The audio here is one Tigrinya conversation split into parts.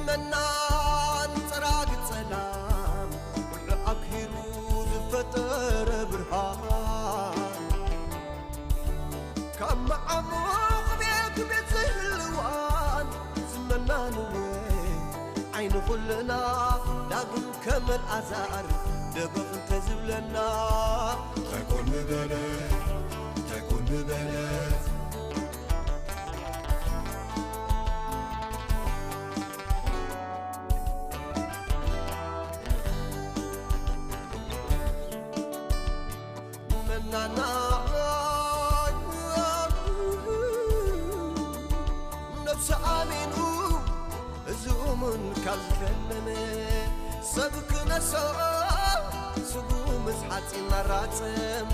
መናን ጽራግ ጸላም ኩሉ ኣክሂሩ ዝፈጠረ ብርሃን ካብ መዓሙቕ ቤት ቤት ዝህልዋን ዝመናንወ ዓይኒ ኩልና ዳግም ከም ኣልኣዛር ደበኽ እንተዝብለና እንታይ ኮን ምበለ እንታይ ኮን ምበለ መናና ነብሲ ኣሚኑ እዚ እሙን ካብ ዝፈለመ ሰብ ክነሶ ስጉ ምስ ሓፂን ኣራፀመ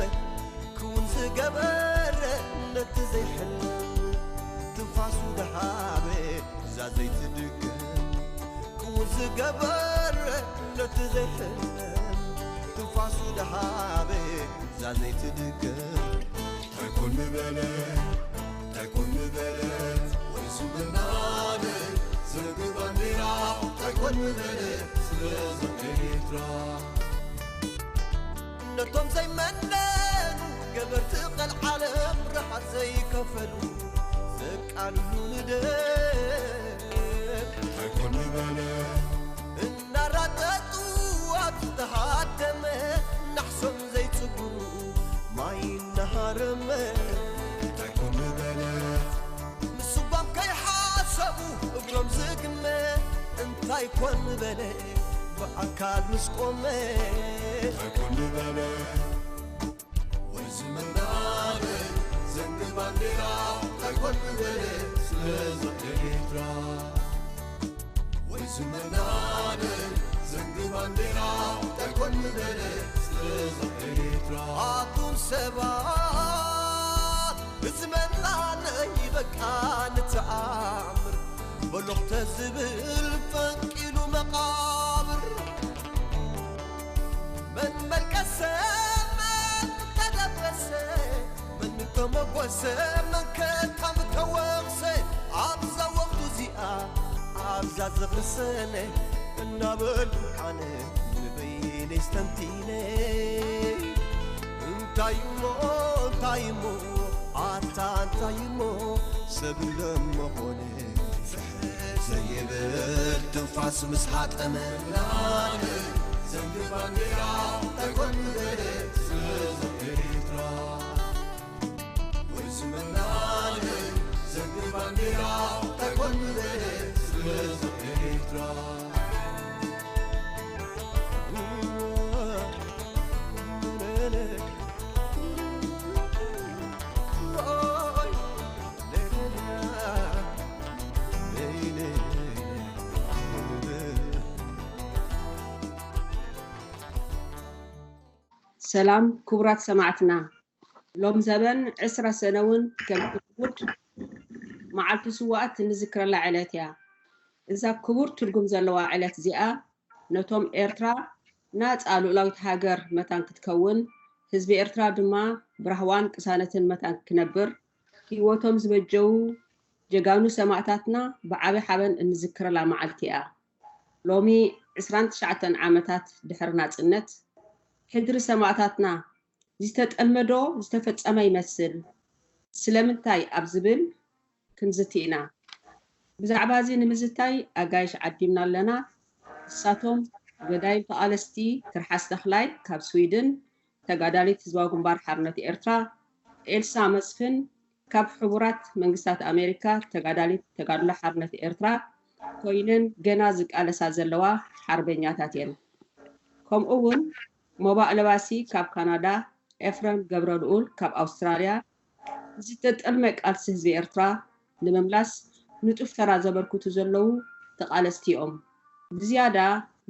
ክውን ዝገበረ ነቲ ዘይሕለም ትንፋሱ ደሃበ እዛ ዘይትድገም ክውን ዝገበረ ነቲ ዘይሕለም ትንፋሱ ደሃበ እዛ ዘይትድገም እንታይ ኮን ምበለ እንታይ ኮን ምበለ ወይሱ መናነ ዘንግ ባንዴራ እንታይ ኮን ምበለ ስለ ዘንግ ኤርትራ ነቶም ዘይመነኑ ገበርቲ ቀልዓለም ርሓት ዘይከፈሉ ዘቃልሉ ንደም እንታይ ኮን ምበለ እናራጠጡ ኣብ ዝተሃደመ ናሕሶም ዘይጽጉሩ ማይ እናሃረመ እንታይ ኮን ምበለ ንሱባም ከይሓሰቡ እግሮም ዝግመ እንታይ ኮን ምበለ ብኣካል ምስ ቆመ እንታይ ኮን ምበለ ወይ ዝመናነ ዘንግ ባንዴራ እንታይ ኮን ምበለ ስለ ዘንግ ኤርትራ ወይ ዝመናነ ዘንግ ባንዴራ እንታይ ኮን ምበለ ስለ ዘንግ ኤርትራ ኣቱም ሰባት እዚ መናነ ይበቃ ንተኣምር በሎኽተ ዝብል ፈንቂሉ መቓብር መን መልቀሰ መን ተደበሰ መን ተመጎሰ መን ከካም ተወቕሰ ኣብዛ ወቕቱ እዚኣ ኣብዛ ዝኽሰነ እናበልኩ ኣነ ንበይነይ ስተንቲነ እንታይ እሞ እንታይ እሞ ኣታ እንታይ እሞ ሰብ እንደሞ ኾነ ዘይብል ትንፋስ ምስ ሃጠመ ናነ ዘንግ ባንዴራ እንታይ ኮን ምበለ ስለ ዘንግ ኤርትራ ወይ ዝመናነ ዘንግ ባንዴራ እንታይ ኮን ምበለ ስለ ዘንግ ኤርትራ ሰላም ክቡራት ሰማዕትና፣ ሎም ዘበን ዕስራ ሰነ እውን ከምቲ ልሙድ መዓልቲ ስውኣት እንዝክረላ ዕለት እያ። እዛ ክቡር ትርጉም ዘለዋ ዕለት እዚኣ ነቶም ኤርትራ ናጻ ልኡላዊት ሃገር መታን ክትከውን፣ ህዝቢ ኤርትራ ድማ ብራህዋን ቅሳነትን መታን ክነብር፣ ህይወቶም ዝበጀዉ ጀጋኑ ሰማእታትና ብዓቢ ሓበን እንዝክረላ መዓልቲ እያ። ሎሚ ዕስራን ትሽዓተን ዓመታት ድሕሪ ናጽነት፣ ሕድሪ ሰማእታትና ዝተጠልመ ዶ ዝተፈጸመ ይመስል? ስለምንታይ ኣብ ዝብል ክንዝቲ ኢና። ብዛዕባ እዚ ንምዝታይ ኣጋይሽ ዓዲምና ኣለና። ንሳቶም ገዳይም ተቓለስቲ ትርሓስ ተኽላይ ካብ ስዊድን፣ ተጋዳሊት ህዝባዊ ግንባር ሓርነት ኤርትራ፣ ኤልሳ መስፍን ካብ ሕቡራት መንግስታት ኣሜሪካ ተጋዳሊት ተጋድሎ ሓርነት ኤርትራ ኮይነን ገና ዝቃለሳ ዘለዋ ሓርበኛታት እየን። ከምኡ እውን ሞባእ ለባሲ ካብ ካናዳ፣ ኤፍረም ገብረልኡል ካብ ኣውስትራልያ፣ ዝተጠልመ ቃልሲ ህዝቢ ኤርትራ ንምምላስ ንጡፍ ተራ ዘበርክቱ ዘለዉ ተቓለስቲ እዮም። ብዝያዳ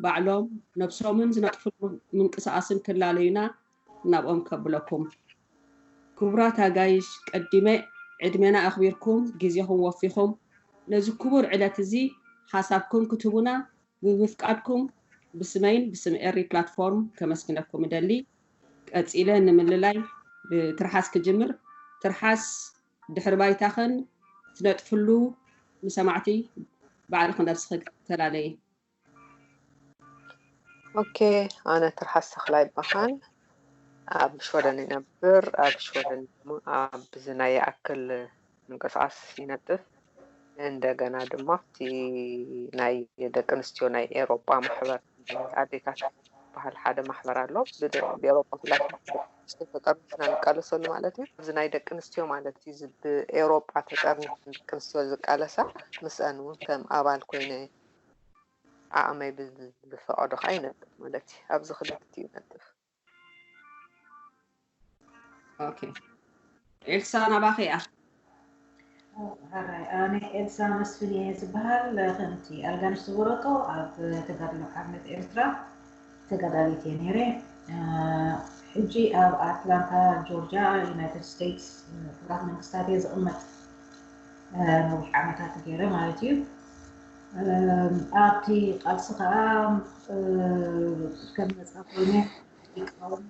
ባዕሎም ነብሶምን ዝነጥፍሉ ምንቅስቓስን ክላለዩና ናብኦም ከብለኩም። ክቡራት ኣጋይሽ፣ ቀዲመ ዕድሜና ኣኽቢርኩም ግዜኹም ወፊኹም ነዚ ክቡር ዕለት እዚ ሓሳብኩም ክትህቡና ብምፍቃድኩም ብስመይን ብስም ኤሪ ፕላትፎርም ከመስግነኩም እደሊ። ቀጺለ ንምልላይ ብትርሓስ ክጅምር። ትርሓስ ድሕሪ ባይታኽን ትነጥፍሉ ንሰማዕቲ ባዕልኺ ነብስኺ ክትተላለዪ። ኦኬ፣ ኣነ ትርሓስ ተኽላ ይበሃል። ኣብ ሽወደን ይነብር። ኣብ ሽወደን ድማ ኣብ ዝናይ ይኣክል ምንቅስቃስ ይነጥፍ። እንደገና ድማ እቲ ናይ ደቂ ኣንስትዮ ናይ ኤሮጳ ማሕበር ኣዴታት ዝበሃል ሓደ ማሕበር ኣሎ። ብደ- ብኤሮጳ ኩላትና ደቂ ኣንስትዮ ተጠርኒፍና ንቃለሰሉ ማለት እዩ። እዚ ናይ ደቂ ኣንስትዮ ማለት እዩ። እዚ ብኤሮጳ ተጠርኒፈን ደቂ ኣንስትዮ ዝቃለሳ ምስአን እውን ከም ኣባል ኮይነ ዓቕመይ ብዝፈቐዶ ከዓ ይነጥፍ ማለት እዩ። ኣብዚ ክልተ እዩ ይነጥፍ። ኦኬ፣ ኤልሳ ናባኺ እያ። ሕራይ፣ ኣነ ኤልሳ መስፍን እየ ዝበሃል። ከምቲ ኣልጋንሽ ዝበለቶ ኣብ ተጋድሎ ሓርነት ኤርትራ ተጋዳሊት እየ ነይረ። ሕጂ ኣብ ኣትላንታ ጆርጂያ ዩናይትድ ስቴትስ ሕቡራት መንግስታት እየ ዝቕመጥ። ነዊሕ ዓመታት ገይረ ማለት እዩ። ኣብቲ ቃልሲ ከዓ ከም ነፃ ኮይነ ይቃወም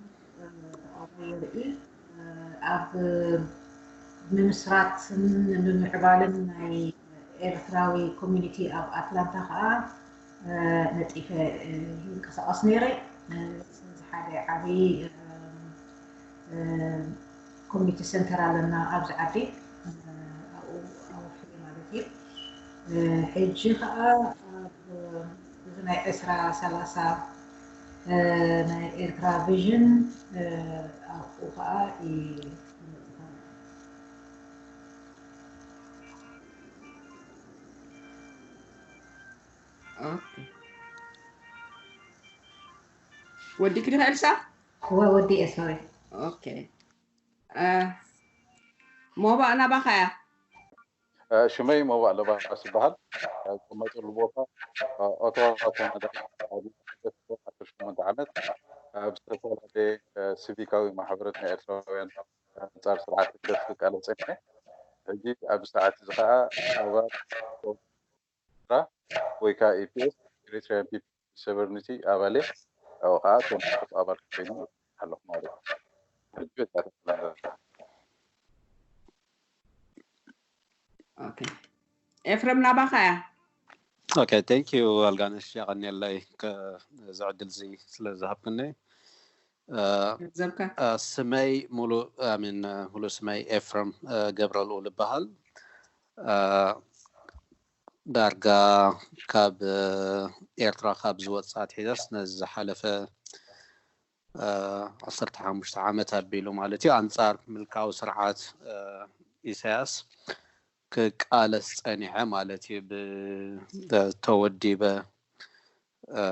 ተቃውሞ የርኢ። ኣብ ምምስራትን ምምዕባልን ናይ ኤርትራዊ ኮሚኒቲ ኣብ ኣትላንታ ከዓ ነጢፈ ይንቀሳቐስ ነይረ። ስለዚ ሓደ ዓብዪ ኮሚኒቲ ሰንተር ኣለና ኣብዚ ዓዲ፣ ኣብኡ ኣወፍየ ማለት እዩ። ሕጂ ከዓ ኣብ እዚ ናይ ዕስራ ሰላሳ ናይ ኤርትራ ቪዥን ኣብኡ ከዓ ወዲእኪ ዲኺ ኤልሳ? ወዲኤ፣ ሶሪ። ኦኬ፣ ሞባእ ናባኻ እያ። ሽመይ ሞባእ ለባስ ይበሃል። ዝመፅሉ ቦታ ኦቶዋ ካናዳ፣ ዓሰርተ ሸሞንተ ዓመት ኣብ ዝተፈላለየ ሲቪካዊ ማሕበራት ናይ ኤርትራውያን ኣንጻር ስርዓት ህግደፍ ክቃለስ ጸኒሐ። ሕጂ ኣብዚ ሰዓት እዚ ከዓ ኣባል ኤርትራ ወይ ከዓ ኢፒኤስ፣ ኤሪትሪያን ፒፕልስ ሶቨርኒቲ ኣባል እየ። ኣብኡ ከዓ ከም ንጡፍ ኣባል ኮይኑ ኣለኹ ማለት እዩ። ሕጂ በቃ ተመለስ። ኦኬ፣ ኤፍረም ናባኻ እያ። ኦኬ፣ ቴንክ ዩ ኣልጋነሽ፣ የቐንየለይ ከ- እዚ ዕድል እዚ ስለ ዝሃብክኒ። እ፣ ዘብካ እ፣ ስመይ ሙሉ ኣሚን፣ ሙሉ ስመይ ኤፍረም እ፣ ገብረልኡል ይበሃል። እ፣ ዳርጋ ካብ እ፣ ኤርትራ ካብ ዝወፅእ ኣትሒዘስ ነዚ ዝሓለፈ እ፣ ዓሰርተ ሓሙሽተ ዓመት ኣቢሉ ማለት እዩ፣ ኣንጻር ምልካዊ ስርዓት እ፣ ኢሳያስ ክቃለስ ጸኒሐ ማለት እዩ። ብ- ተወዲበ እ፣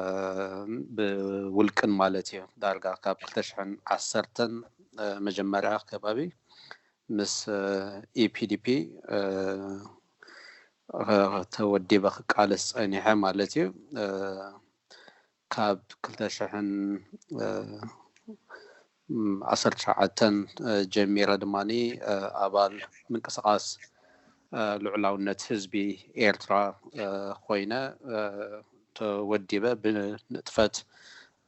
ብውልቅን ማለት እዩ። ዳርጋ ካብ ክልተ ሽሕን ዓሰርተን እ፣ መጀመርያ ከባቢ ምስ እ፣ ኢፒዲፒ እ፣ እ፣ ተወዲበ ክቃለስ ጸኒሐ ማለት እዩ። እ፣ ካብ ክልተ ሽሕን እ፣ ዓሰርተ ትሽዓተን ጀሚረ ድማ ኣባል ምንቅስቃስ ልዑላውነት ህዝቢ ኤርትራ ኮይነ ተወዲበ ብንጥፈት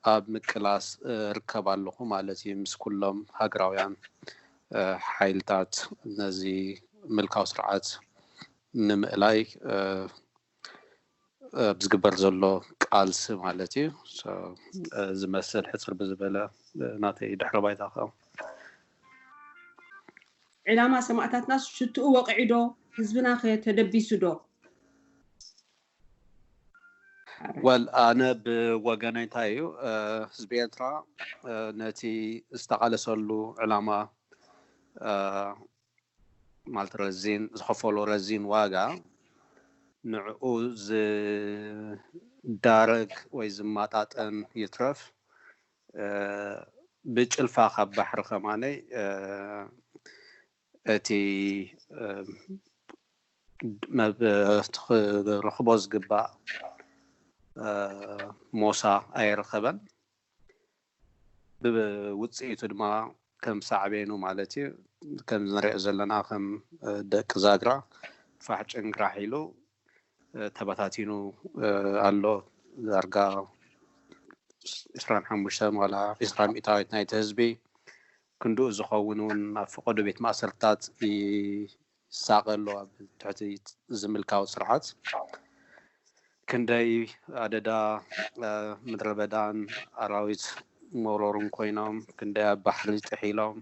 ኣብ ምቅላስ እርከብ ኣለኹ ማለት እዩ። ምስ ኩሎም ሃገራውያን ሓይልታት ነዚ ምልካዊ ስርዓት ንምእላይ ኣብ ዝግበር ዘሎ ቃልሲ ማለት እዩ። ዝመስል ሕፅር ብዝበለ ናተይ ድሕረ ባይታ ከ ዕላማ ሰማእታትናስ ሽትኡ ወቂዑ ዶ? ህዝብና ከ ተደቢሱ ዶ? ወል ኣነ ብወገነይ እንታይ እዩ፣ ህዝቢ ኤርትራ ነቲ ዝተቃለሰሉ ዕላማ ማለት ረዚን ዝኸፈሎ ረዚን ዋጋ ንዕኡ ዝዳረግ ወይ ዝመጣጠን ይትረፍ ብጭልፋ ካብ ባሕሪ ከማነይ እቲ ክረኽቦ ዝግባእ ሞሳ ኣይረኸበን። ብውፅኢቱ ድማ ከም ሳዕቤኑ ማለት እዩ፣ ከም ንሪኦ ዘለና ከም ደቂ ዛግራ ፋሕ ጭንግራሕ ኢሉ ተበታቲኑ ኣሎ። ዳርጋ ዕስራን ሓሙሽተን ዋላ ዕስራ ሚእታዊት ናይቲ ህዝቢ ክንድኡ ዝኸውን እውን ኣብ ፈቐዶ ቤት ማእሰርታት ይሳቐ ኣሎ ኣብ ትሕቲ ዝምልካዊ ስርዓት። ክንደይ ኣደዳ ምድረ በዳን ኣራዊት መሮርን ኮይኖም፣ ክንደይ ኣብ ባሕሪ ጥሒሎም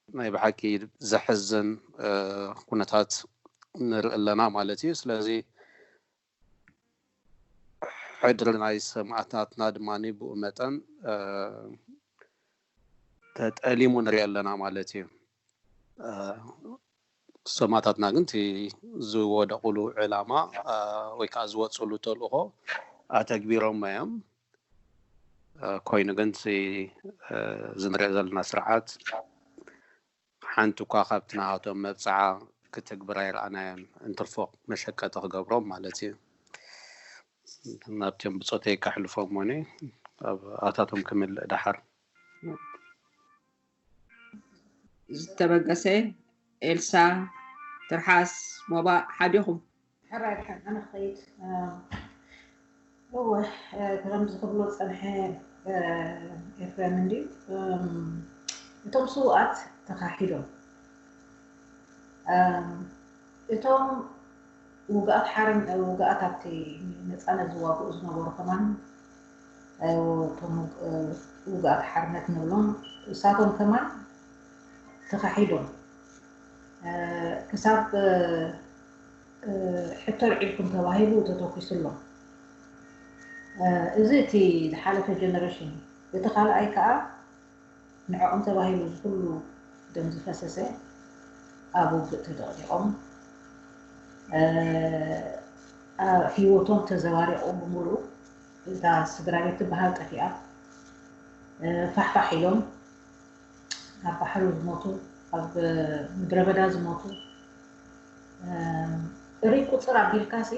ናይ ብሓቂ ዘሕዝን ኩነታት ንርኢ ኣለና ማለት እዩ። ስለዚ ሕድሪ ናይ ሰማእታትና ድማ ብኡ መጠን ተጠሊሙ ንርኢ ኣለና ማለት እዩ። ሰማእታትና ግን እቲ ዝወደቑሉ ዕላማ ወይ ከዓ ዝወፅሉ ተልእኾ ኣተግቢሮም እዮም። ኮይኑ ግን እዚ ንሪኦ ዘለና ስርዓት ሓንቲ እኳ ካብቲ ናሃቶም መብፅዓ ክትግብር ኣይረኣናዮን፣ እንትርፎ መሸቀጢ ክገብሮም ማለት እዩ። ናብቶም ብፆተይ ከሕልፎም ሆነ ኣብ ኣታቶም ክምልእ ደሓር። ዝተበገሰ ኤልሳ፣ ትርሓስ፣ ሞባእ ሓዲኹም። ሕራይ ድሓን ኣነ ክኸይድ። እወ፣ ከምዚ ክብሎ ዝፀንሐ ኤፍሬም እንድዩ፣ እቶም ስውኣት ተኻሒዶም፣ እቶም ውግኣት ሓርን ውግኣት ኣብቲ ነፃነት ዝዋግኡ ዝነበሩ ከማን እቶም ውግኣት ሓርነት ንብሎም እሳቶም ከማን ተኻሒዶም ክሳብ ሕቶ ኣልዒልኩም ተባሂሉ ተተኩስሎም። እዚ እቲ ዝሓለፈ ጀነሬሽን እዩ። እቲ ካልኣይ ከዓ ንዕኦም ተባሂሉ ዝኩሉ ደም ዝፈሰሰ ኣብ ውግእ ተደቕዲቖም ህይወቶም ተዘባሪቑ ብምሉእ እታ ስድራ ቤት ትበሃል ጠፊኣ ፋሕፋሕ ኢሎም ኣብ ባሕሪ ዝሞቱ ኣብ ምድረ በዳ ዝሞቱ እሪ ቁፅር ኣቢልካሲ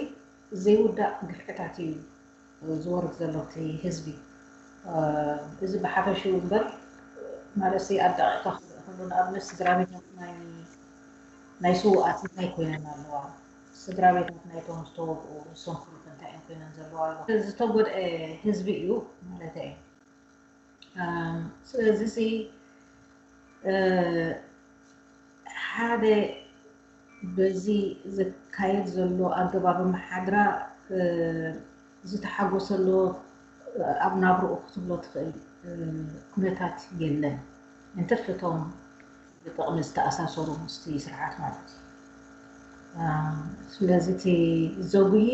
ዘይውዳእ ግፍዕታት እዩ ዝወርድ ዘሎ እቲ ህዝቢ። እዚ ብሓፈሽኡ እምበር ማለት ኣዳቂቕካ ክልእ ከሎ ንኣብነት ስድራ ቤታት ናይ ናይ ስውኣት እንታይ ኮይነን ኣለዋ? ስድራ ቤታት ናይቶም ዝተወግኡ ዝሰንክሩት እንታይ እዮም ኮይነን ዘለዋ? ዝተጎድአ ህዝቢ እዩ ማለት እዩ። ስለዚ ሓደ በዚ ዝካየድ ዘሎ ኣገባብ ኣመሓድራ ዝተሓጎሰ ኣሎ ኣብ ናብርኡ ክትብሎ ትኽእል ኩነታት የለን። እንትርፊ እቶም ብጥቕሚ ዝተኣሳሰሩ ምስቲ ስርዓት ማለት እዩ። ስለዚ እቲ ዘጉሂ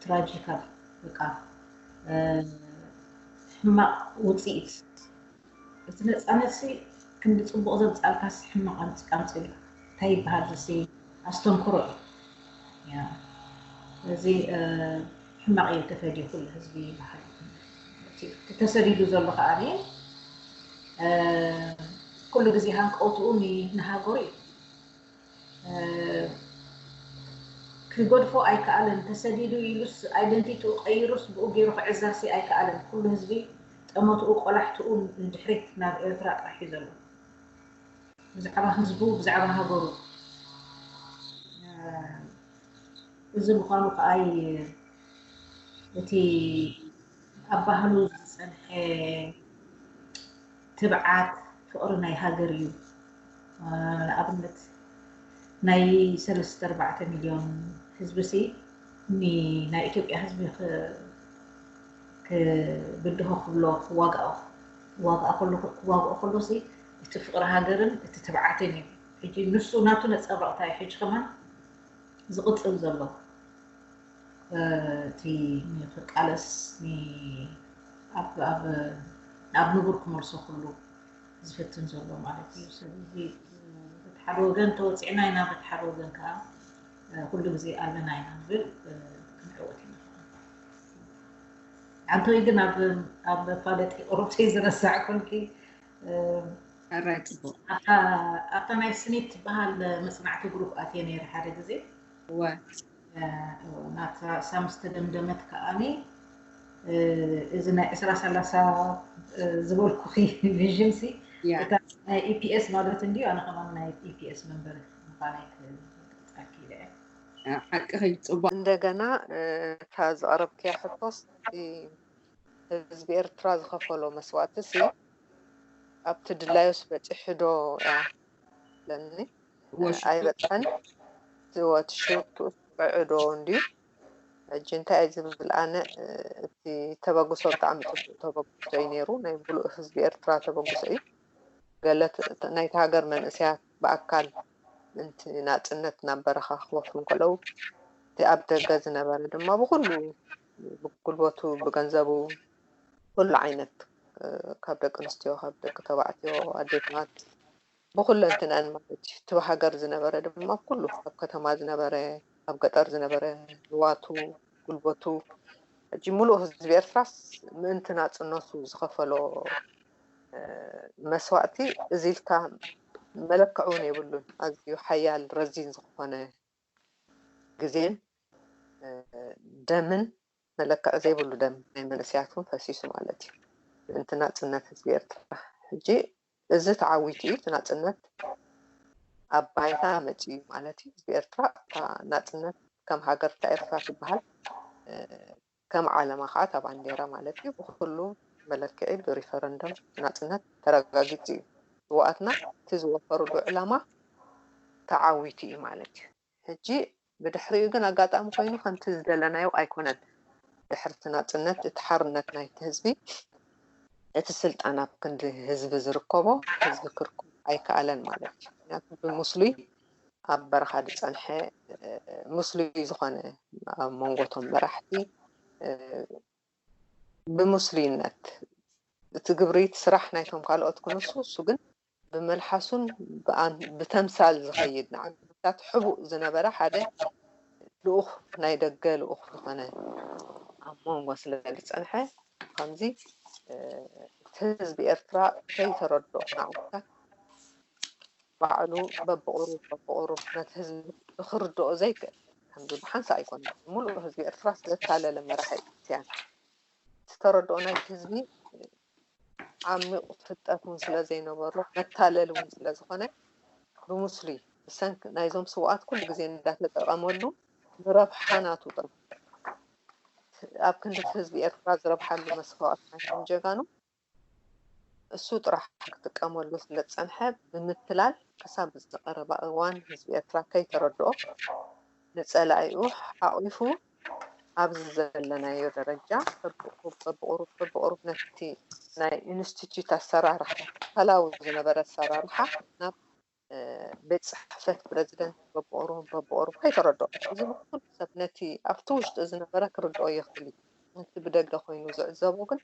ትራጂካል በቃ ሕማቕ ውፅኢት እቲ ነፃነት ሲ ክንዲ ፅቡቕ ዘምፃልካስ ሕማቕ ኣምፂእልካ እንታይ ይበሃል ሲ ኣስተንክሮ እዩ። እዚ ሕማቕ እዩ ተፈዲዩ ኩሉ ህዝቢ ይበሃል። ተሰዲዱ ዘሎ ከዓ ኩሉ ግዜ ሃንቀውትኡ ንሃገሩ እዩ። ክገድፎ ኣይከኣለን። ተሰዲዱ ኢሉስ ኣይደንቲትኡ ቀይሩስ ብኡ ገይሩ ክዕዘርሲ ኣይከኣለን። ኩሉ ህዝቢ ጠመትኡ ቆላሕትኡ ንድሕሪት ናብ ኤርትራ ጥራሕ እዩ ዘሎ። ብዛዕባ ህዝቡ ብዛዕባ ሃገሩ እዚ ምዃኑ ከኣይ እቲ ኣብ ባህሉ ዝፀንሐ ትብዓት ፍቕሪ ናይ ሃገር እዩ። ንኣብነት ናይ ሰለስተ ኣርባዕተ ሚልዮን ህዝቢ ሲ ናይ ኢትዮጵያ ህዝቢ ክብድሆ ክብሎ ክዋግኦ ክዋግኦ ከሎ ሲ እቲ ፍቕሪ ሃገርን እቲ ትብዓትን እዩ። ሕጂ ንሱ ናቱ ነፀብረቕታ እዩ። ሕጂ ከማን ዝቕፅል ዘሎ እቲ ንክቃለስ ኣብ ንቡር ክመልሶ ኩሉ ዝፍትን ዘሎ ማለት እዩ። ስለዚ በቲ ሓደ ወገን ተወፂዕና ኢና፣ በቲ ሓደ ወገን ከዓ ኩሉ ግዜ ኣለና ኢና ንብል ክንዕወት ኢና። ኣንቶይ ግን ኣብ መፋለጢ ቁሩብተይ ዝረሳዕ ኮንኪ። ሕራይ ፅቡቅ። ኣብታ ናይ ስኒት ትበሃል መፅናዕቲ ግሩፕ ኣትየ ነይረ ሓደ ግዜ። እወ ናታ ሳምስ ተደምደመት ከዓኒ እዚ ናይ ዕስራ ሰላሳ ዝበልኩኺ ቪዥን ሲ እታ ናይ ኢፒኤስ ማለት እንድዩ። ኣነ ከማን ናይ ኢፒኤስ መንበር ምዃነይ ክገልፀልኪ ኢለ እየ። ሓቅኺ ፅቡቅ። እንደገና እታ ዘቕረብክያ ሕቶስ ህዝቢ ኤርትራ ዝኸፈሎ መስዋእቲ ሲ ኣብቲ ድላዩስ በፂሑ ዶ እያ ለኒ ኣይበፅሐን። ዝወትሹ የብቅዕ ዶ እንድዩ? ሕጂ እንታይ እየ ዝብል ኣነ፣ እ፣ እቲ ተበግሶ ብጣዕሚ ጽቡቕ ተበግሶ እዩ ነይሩ። ናይ ምሉእ ህዝቢ ኤርትራ ተበግሶ እዩ። ገለ ተ-፣ ተ-፣ ናይቲ ሃገር መንእሰያት ብኣካል ምእንቲ ናጽነት ናብ በረኻ ክወፍሩ እንከለዉ፣ እቲ ኣብ ደገ ዝነበረ ድማ ብኹሉ፣ ብጉልበቱ፣ ብገንዘቡ፣ ኩሉ ዓይነት፣ እ፣ ካብ ደቂ ኣንስትዮ፣ ካብ ደቂ ተባዕትዮ፣ ኣዴታት፣ ብኹለንትንኣን ማለት እዩ። እቲ ሃገር ዝነበረ ድማ ኩሉ፣ ኣብ ከተማ ዝነበረ፣ ኣብ ገጠር ዝነበረ፣ ንዋቱ፣ ጉልበቱ፣ ሕጂ ምሉእ ህዝቢ ኤርትራስ ምእንቲ ናጽነቱ ዝኸፈሎ፣ እ፣ መስዋእቲ እዚ ኢልካ መለክዒ እውን የብሉን። ኣዝዩ ሓያል ረዚን ዝኾነ ግዜን፣ እ፣ ደምን መለክዒ ዘይብሉ ደም ናይ መንእሰያት እውን ፈሲሱ ማለት እዩ። ምእንቲ ናጽነት ህዝቢ ኤርትራ። ሕጂ እዚ ተዓዊቱ እዩ፣ እቲ ናጽነት ኣብ ባይታ መጺኡ እዩ ማለት እዩ። ህዝቢ ኤርትራ እታ ናጽነት ከም ሃገር እታ ኤርትራ ትበሃል፣ እ፣ ከም ዓለማ ከዓ እታ ባንዴራ ማለት እዩ። ብኩሉ መለክዒ ብሪፈረንደም ናጽነት ተረጋጊጹ እዩ። ስውኣትና እቲ ዝወፈሩሉ ዕላማ ተዓዊቱ እዩ ማለት እዩ። ሕጂ ብድሕሪኡ ግን ኣጋጣሚ ኮይኑ ከምቲ ዝደለናዮ ኣይኮነን። ድሕሪ እቲ ናጽነት፣ እቲ ሓርነት ናይቲ ህዝቢ፣ እቲ ስልጣን ኣብ ክንዲ ህዝቢ ዝርከቦ፣ ህዝቢ ክርክቦ ኣይከኣለን ማለት እዩ። ምክንያቱ ብሙስሉይ ኣብ በረኻ ዝጸንሐ፣ እ፣ ሙስሉይ ዝኾነ ኣብ መንጎቶም መራሕቲ፣ እ፣ ብሙስሉይነት እቲ ግብሪ፣ እቲ ስራሕ ናይቶም ካልኦት ክንሱ፣ እሱ ግን ብመልሓሱን ብኣን-፣ ብተምሳል ዝኸይድ፣ ንዓመታት ሕቡእ ዝነበረ ሓደ ልኡኽ፣ ናይ ደገ ልኡኽ ዝኾነ ኣብ መንጎ ስለ ዝጸንሐ፣ ከምዚ፣ እ፣ እቲ ህዝቢ ኤርትራ ከይተረድኦ ንዓመታት ባዕሉ በብቑሩብ በብቑሩብ ነቲ ህዝቢ ክርድኦ ዘይክእል፣ ከምዚ ብሓንሳእ ኣይኮነን። ምሉእ ህዝቢ ኤርትራ ስለዝታለለ መራሒ ኢሳያስ፣ እቲ ተረድኦ ናይቲ ህዝቢ ዓሚቕ ፍልጠት እውን ስለ ዘይነበሮ፣ መታለሊ እውን ስለ ዝኾነ፣ ብሙስሊ ብሰንኪ ናይዞም ስውኣት ኩሉ ግዜ እንዳተጠቐመሉ ንረብሓ ናቱ ጥራሕ፣ ኣብ ክንዲ እቲ ህዝቢ ኤርትራ ዝረብሓሉ መስዋእቲ ናይቶም ጀጋኑ እሱ ጥራሕ ክጥቀመሉ ስለ ዝጸንሐ፣ ብምትላል ክሳብ እዚ ቀረባ እዋን ህዝቢ ኤርትራ ከይተረድኦ፣ ንጸላኢኡ ሓቒፉ ኣብዚ ዘለናዮ ደረጃ በብቑሩብ በብቑሩብ በብቑሩብ ነቲ ናይ ኢንስቲትዩት ኣሰራርሓ፣ ትካላዊ ዝነበረ ኣሰራርሓ ናብ፣ እ፣ ቤት ጽሕፈት ፕረዚደንት በብቑሩብ በብቑሩብ ከይተረድኦ፣ እዚ ብኩሉ ሰብ ነቲ ኣብቲ ውሽጢ ዝነበረ ክርድኦ ይኽእል እዩ። ነቲ ብደገ ኮይኑ ዝዕዘቦ ግን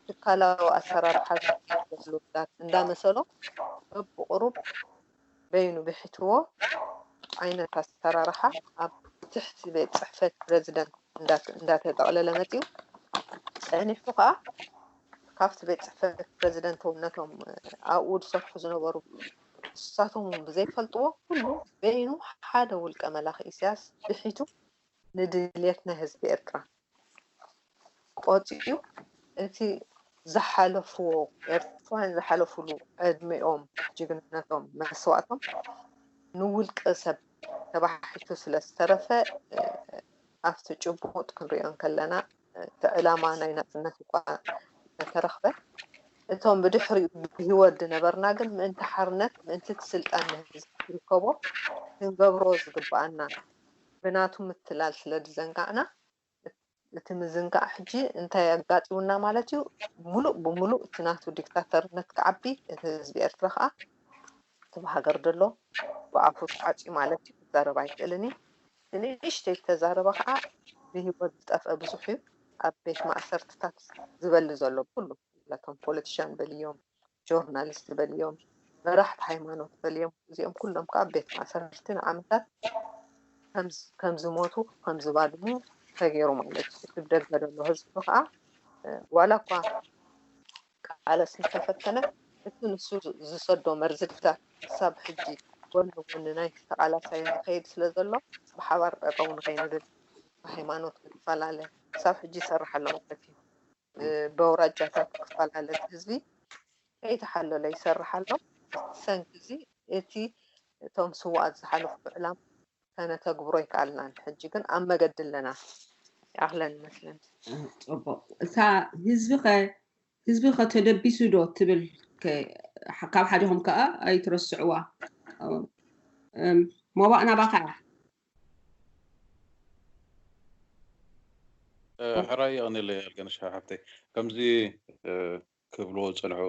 ትካላዊ ኣሰራርሓ ዘሎ እንዳመሰሎ በብቑሩብ በይኑ ብሒትዎ ዓይነት ኣሰራርሓ ኣብ ትሕቲ ቤት ጽሕፈት ፕረዚደንት እንዳ-፣ እንዳተጠቕለለ መጺኡ ጸኒሑ ከኣ ካብቲ ቤት ጽሕፈት ፕረዚደንት እውን ነቶም ኣብኡ ዝሰርሑ ዝነበሩ ንሳቶም እውን ብዘይፈልጥዎ ኩሉ በይኑ ሓደ ውልቀ መላኺ ኢሳያስ ብሒቱ ንድልየት ናይ ህዝቢ ኤርትራ ቆጺኡ እቲ ዝሓለፍዎ ኤርትራውያን ዝሓለፉሉ ዕድሜኦም፣ ጅግንነቶም፣ መስዋእቶም ንውልቀ ሰብ ተባሒቱ ስለ ዝተረፈ፣ እ፣ ኣብቲ ጭቡጥ ክንሪኦ እንከለና፣ እ፣ እቲ ዕላማ ናይ ናጽነት እኳ እንተተረኽበ፣ እቶም ብድሕሪኡ ብህይወት ዝነበርና ግን ምእንቲ ሓርነት፣ ምእንቲ እቲ ስልጣን ንህዝቢ ክርከቦ ክንገብሮ ዝግብኣና ብናቱ ምትላል ስለ ዝዘንጋዕና፣ እቲ ምዝንጋዕ ሕጂ እንታይ ኣጋጢሙና ማለት እዩ? ሙሉእ ብሙሉእ እቲ ናቱ ዲክታተርነት ክዓቢ፣ እቲ ህዝቢ ኤርትራ ከዓ እቲ ብሃገር ዘሎ ብኣፉ ተዓፅዩ ማለት እዩ፣ ክዛረብ ኣይክእልን እዩ። ንእሽተይ ዝተዛረበ ከዓ ብህይወት ዝጠፍአ ብዙሕ እዩ። ኣብ ቤት ማእሰርትታት ዝበሊ ዘሎ ኩሉ፣ ነቶም ፖለቲሻን በልዮም፣ ጆርናሊስት በልዮም፣ መራሕቲ ሃይማኖት በልዮም፣ እዚኦም ኩሎም ከዓ ኣብ ቤት ማእሰርቲ ንዓመታት ከም ዝ-፣ ከም ዝሞቱ፣ ከም ዝባድሙ ተገይሩ ማለት እዩ። እቲ ብደገ ዘሎ ህዝቢ ከዓ፣ እ፣ ዋላ እኳ ክቃለስ እንተፈተነ፣ እቲ ንሱ ዝ-፣ ዝሰዶ መርዝታት ክሳብ ሕጂ ጎኒ ጎኒ ናይቲ ተቃላሳይ ይኸይድ ስለ ዘሎ፣ ብሓባር ጠጠው ንኸይንብል፣ ብሃይማኖት ንፈላለ፣ ክሳብ ሕጂ ይሰርሕ ኣሎ ማለት እዩ። እ፣ በውራጃታት ክፈላለ፣ እቲ ህዝቢ ከይተሓለለ ይሰርሕ ኣሎ። ብሰንኪ እዚ፣ እቲ እቶም ስውኣት ዝሓለፉ ዕላማ ከነተግብሮ ኣይከኣልናን። ሕጂ ግን ኣብ መገዲ ኣለና። ይኣኽለን ይመስለኒ። ጽቡቕ። እታ ህዝቢ ኸ፣ ህዝቢ ኸ ተደቢሱ ዶ ትብል ከ-፣ ካብ ሓዲኹም ከኣ ኣይትረስዕዋ። እም፣ ሞባእ ናባኻ እያ። ሕራይ የቐንየለይ ኣልገነሽ ሓፍተይ። ከምዚ ክብልዎ ዝጸንሑ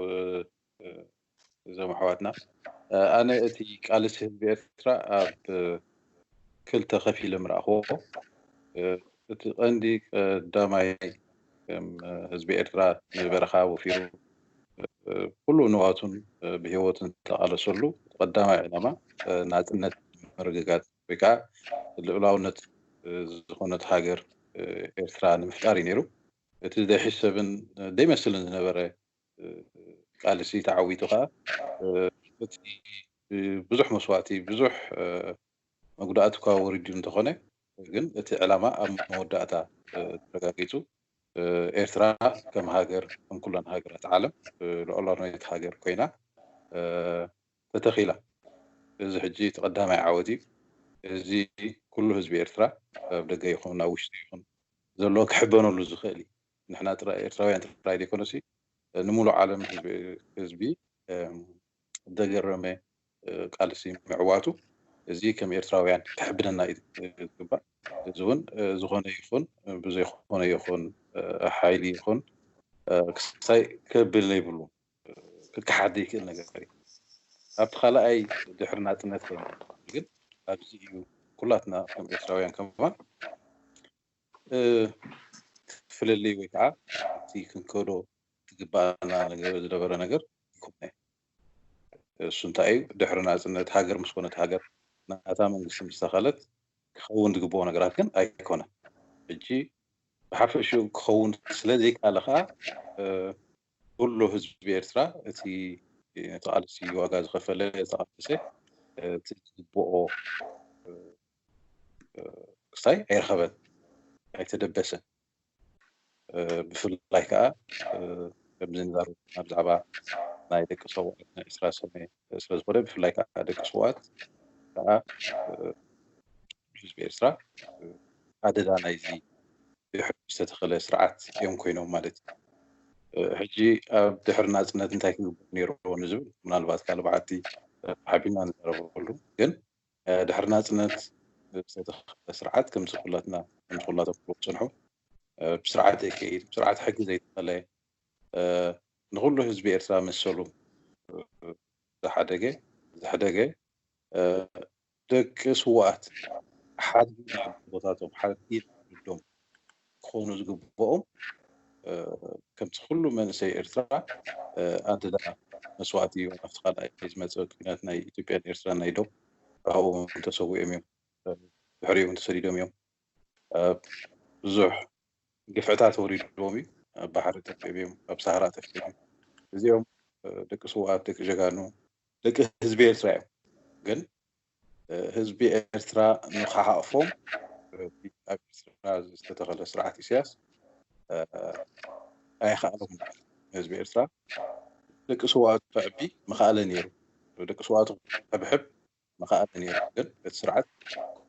እዞም ኣሕዋትና፣ ኣነ እቲ ቃልሲ ህዝቢ ኤርትራ ኣብ ክልተ ከፊለ ምረኣኽዎ። እቲ ቀንዲ ቀዳማይ፣ ከም ህዝቢ ኤርትራ ንበረኻ ወፊሩ ኩሉ ንዋቱን ብህይወቱን ዝተቓለሰሉ ቀዳማይ ዕላማ ናጽነት ምርግጋጽ ወይ ከዓ ልዑላውነት ዝኾነት ሃገር ኤርትራ ንምፍጣር እዩ ነይሩ። እቲ ዘይሕሰብን ዘይመስልን ዝነበረ ቃልሲ ተዓዊቱ ከዓ፣ እቲ ብዙሕ መስዋእቲ፣ ብዙሕ መጉዳእቲ እኳ ወሪዱ እንተኾነ፣ ግን እቲ ዕላማ ኣብ መወዳእታ ተረጋጊጹ፣ ኤርትራ ከም ሃገር፣ ከም ኩለን ሃገራት ዓለም፣ ልዑላውነት ሃገር ኮይና ተተኺላ። እዚ ሕጂ እቲ ቀዳማይ ዓወት እዩ። እዚ ኩሉ ህዝቢ ኤርትራ፣ ኣብ ደገ ይኹን ኣብ ውሽጢ ይኹን ዘሎ፣ ክሕበነሉ ዝኽእል እዩ። ንሕና ጥራይ፣ ኤርትራውያን ጥራይ ዘይኮነሲ፣ ንሙሉእ ዓለም ህዝቢ፣ ህዝቢ ዘገረመ ቃልሲ ምዕዋቱ፣ እዚ ከም ኤርትራውያን ከሕብነና እዩ ዝግባእ። እዚ እውን ዝኾነ ይኹን ብዘይኮነ ይኹን ሓይሊ ይኹን ክስታይ ከብል ዘይብሉ፣ ክከሓድ ዘይክእል ነገር እዩ። ኣብቲ ካልኣይ ድሕሪ ናጽነት ኮይኑ ግን ኣብዚ እዩ ኩላትና ከም ኤርትራውያን ከማን ፍልልይ ወይ ከዓ እቲ ክንከዶ ዝግባኣና ነገር ዝነበረ ነገር ይኮነ። እሱ እንታይ እዩ? ድሕሪ ናጽነት ሃገር ምስ ኮነት ሃገር ናታ መንግስቲ ምስ ተኸለት ክኸውን ዝግብኦ ነገራት ግን ኣይኮነን። ሕጂ ብሓፈሽኡ ክኸውን ስለ ዘይከኣለ ከዓ ኩሉ ህዝቢ ኤርትራ እቲ ነቲ ቃልሲ ዋጋ ዝኸፈለ ዝተቓለሰ እቲ ዝግብኦ ክስታይ ኣይረኸበን፣ ኣይተደበሰን። ብፍላይ ከዓ ከምዚ ንዛረብ ብዛዕባ ናይ ደቂ ሰውኣት ናይ ዕስራ ሰነ ስለ ዝኾነ፣ ብፍላይ ከዓ ደቂ ሰውኣት ከዓ ህዝቢ ኤርትራ ኣደዳ ናይዚ ድሕሪ ዝተተኸለ ስርዓት እዮም ኮይኖም ማለት እዩ። ሕጂ ኣብ ድሕሪ ናጽነት እንታይ ክግበር ነይርዎ ንዝብል ምናልባት ካልእ መዓልቲ ሓቢና ንዛረበሉ። ግን ድሕሪ ናጽነት ዝተተኸለ ስርዓት ከምዚ ኩላትና፣ ከምዚ ኩላቶም ክብሉ ዝጸንሑ፣ ብስርዓት ዘይከይድ፣ ብስርዓት ሕጊ ዘይተኸለ፣ ንኹሉ ህዝቢ ኤርትራ መሰሉ ዝሓደገ፣ ዝሕደገ፣ ደቂ ስውኣት ሓድጊ ናይ ኣቦታቶም፣ ሓድጊ ናይ ወለዶም ክኾኑ ዝግብኦም፣ ከምቲ ኩሉ መንእሰይ ኤርትራ ኣደዳ መስዋእቲ እዩ። ኣብቲ ካልኣይ ዝመፀ ኩናት ናይ ኢትዮጵያን ኤርትራን ናይ ዶብ፣ ካብኡ እውን ተሰዊኦም እዮም፣ ድሕሪኡ እውን ተሰዲዶም እዮም። ብዙሕ ግፍዕታት ወሪድዎም እዩ። ኣብ ባሕሪ ጠፊኦም እዮም፣ ኣብ ሳህራ ጠፊኦም እዮም። እዚኦም ደቂ ስውኣት፣ ደቂ ጀጋኑ፣ ደቂ ህዝቢ ኤርትራ እዮም። ግን ህዝቢ ኤርትራ ንክሓቕፎም ኣብ ኤርትራ ዝተተኸለ ስርዓት ኢሳያስ ኣይኸኣሎም። ህዝቢ ኤርትራ ደቂ ስውኣቱ ከዕቢ ምኸኣለ ነይሩ። ደቂ ስውኣቱ ከብሕብ ምኸኣለ ነይሩ። ግን እቲ ስርዓት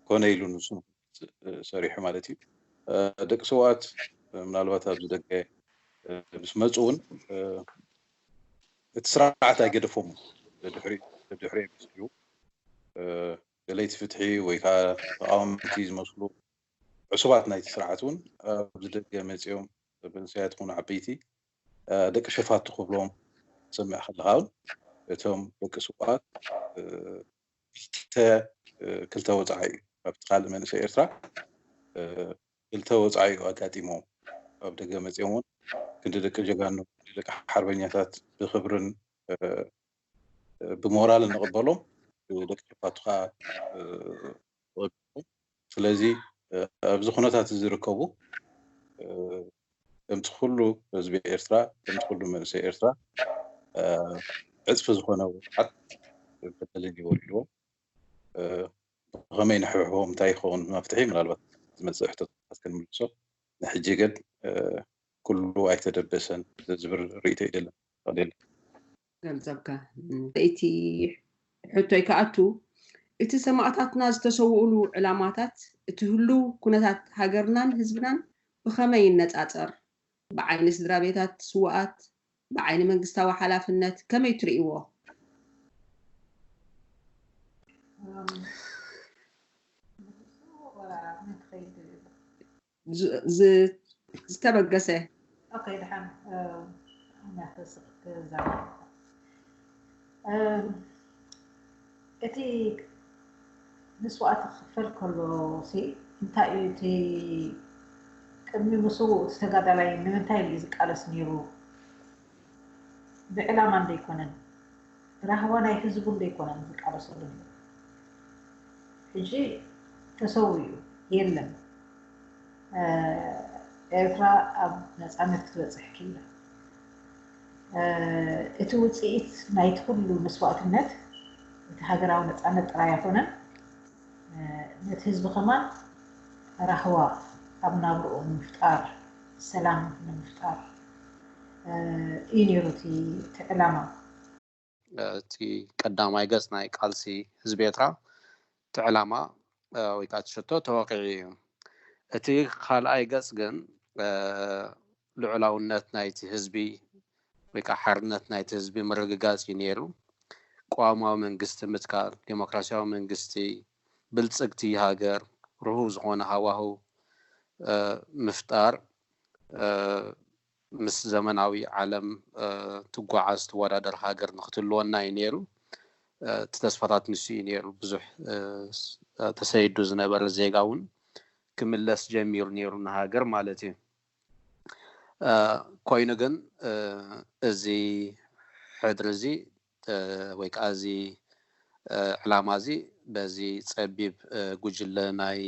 ኮነ ኢሉ ንሱ ሰሪሑ ማለት እዩ። ደቂ ስውኣት ምናልባት ኣብዚ ደገ ምስ መፁ እውን እቲ ስርዓት ኣይገደፎም። ድሕሪ ድሕሪ ምስኡ ደለይቲ ፍትሒ ወይ ከዓ ተቃወምቲ ዝመስሉ ዕሱባት ናይቲ ስርዓት እውን ኣብዚ ደገ መፂኦም፣ መንእሰያት ይኹኑ ዓበይቲ፣ ደቂ ሸፋቱ ክብሎም ትሰምዕ ከለኻ እውን እቶም ደቂ ስውኣት ክልተ ክልተ ወፃኢ እዩ። ኣብቲ ካልእ መንእሰይ ኤርትራ ክልተ ወፃኢ እዩ ኣጋጢሞም። ኣብ ደገ መፂኦም እውን ክንዲ ደቂ ጀጋኑ፣ ክንዲ ደቂ ሓርበኛታት ብክብርን ብሞራልን ንቕበሎም፣ ደቂ ሸፋቱ ከዓ ንቕበሎም። ስለዚ ኣብዚ ኩነታት እዚ ዝርከቡ ከምቲ ኩሉ ህዝቢ ኤርትራ፣ ከምቲ ኩሉ መንእሰይ ኤርትራ ዕፅፊ ዝኾነ ወፅዓት በደልን ይወሪድዎም። ብኸመይ ንሕብሕቦም፣ እንታይ ይኸውን መፍትሒ፣ ምናልባት ዝመፅእ ሕቶታት ክንምልሶ። ንሕጂ ግን ኩሉ ኣይተደበሰን ዝብል ርእይቶ ይደለን። ገልጸብካ እቲ ሕቶይ ክኣቱ፣ እቲ ሰማእታትና ዝተሰውኡሉ ዕላማታት፣ እቲ ህሉው ኩነታት ሃገርናን ህዝብናን ብኸመይ ይነጻጸር? ብዓይኒ ስድራ ቤታት ስውኣት፣ ብዓይኒ መንግስታዊ ሓላፍነት ከመይ ትርእይዎ? ዝ- ዝ- ዝተበገሰ። ኦኬ፣ ደሓን። እናተስቕ ክዛረብ እቲ መስዋእቲ ክኽፈል ከሎ ሲ እንታይ እዩ እቲ ቅድሚ ምስውኡ እቲ ተጋዳላይ ንምንታይ እዩ ዝቃለስ ነይሩ? ብዕላማ እንደይኮነን ብራህዋ ናይ ህዝቡ እንደይኮነን ዝቃለሰሉ ነይሩ። ሕጂ ተሰዊኡ የለን። ኤርትራ ኣብ ነፃነት ክትበፅሕ ክኢላ። እቲ ውፅኢት ናይቲ ኩሉ መስዋእትነት እቲ ሃገራዊ ነፃነት ጥራይ ኣይኮነን። ነቲ ህዝቢ ከማን ራህዋ ኣብ ናብርኡ ንምፍጣር፣ ሰላም ንምፍጣር እዩ ነይሩ እቲ ዕላማ። እቲ ቀዳማይ ገጽ ናይ ቃልሲ ህዝቢ ኤርትራ እቲ ዕላማ ወይ ከዓ እቲ ሽቶ ተወቂዑ እዩ። እቲ ካልኣይ ገጽ ግን ልዑላውነት ናይቲ ህዝቢ ወይ ከዓ ሓርነት ናይቲ ህዝቢ ምርግጋጽ እዩ ነይሩ። ቅዋማዊ መንግስቲ ምትካል፣ ዴሞክራሲያዊ መንግስቲ፣ ብልጽግቲ ሃገር፣ ርሁው ዝኾነ ሃዋህው ምፍጣር፣ ምስ ዘመናዊ ዓለም ትጓዓዝ ትወዳደር ሃገር ንክትህልወና እዩ ነይሩ። እቲ ተስፋታት ንሱ እዩ ነይሩ። ብዙሕ ተሰይዱ ዝነበረ ዜጋ እውን ክምለስ ጀሚሩ ነይሩ ንሃገር ማለት እዩ። ኮይኑ ግን እዚ ሕድሪ እዚ ወይ ከዓ እዚ ዕላማ እዚ በዚ ፀቢብ ጉጅለ ናይ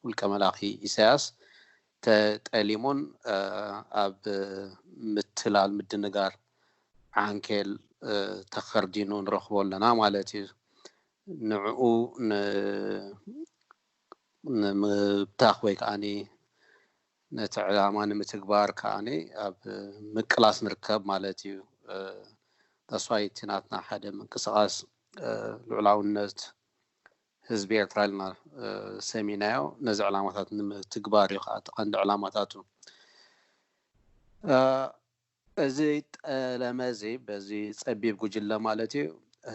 ውልቀ መላኺ ኢሳያስ ተጠሊሙን ኣብ ምትላል ምድንጋር ዓንኬል ተኸርዲኑ ንረኽቦ ኣለና ማለት እዩ። ንዕኡ ንምብታኽ ወይ ከዓ ነቲ ዕላማ ንምትግባር ከዓ ኣብ ምቅላስ ንርከብ ማለት እዩ። ተስፋይ እቲ ናትና ሓደ ምንቅስቃስ ልዑላውነት ህዝቢ ኤርትራ ኢልና ሰሚናዮ ነዚ ዕላማታት ንምትግባር እዩ ከዓ እቲ ቀንዲ ዕላማታቱ። እዚ ጠለመ እዚ በዚ ፀቢብ ጉጅለ ማለት እዩ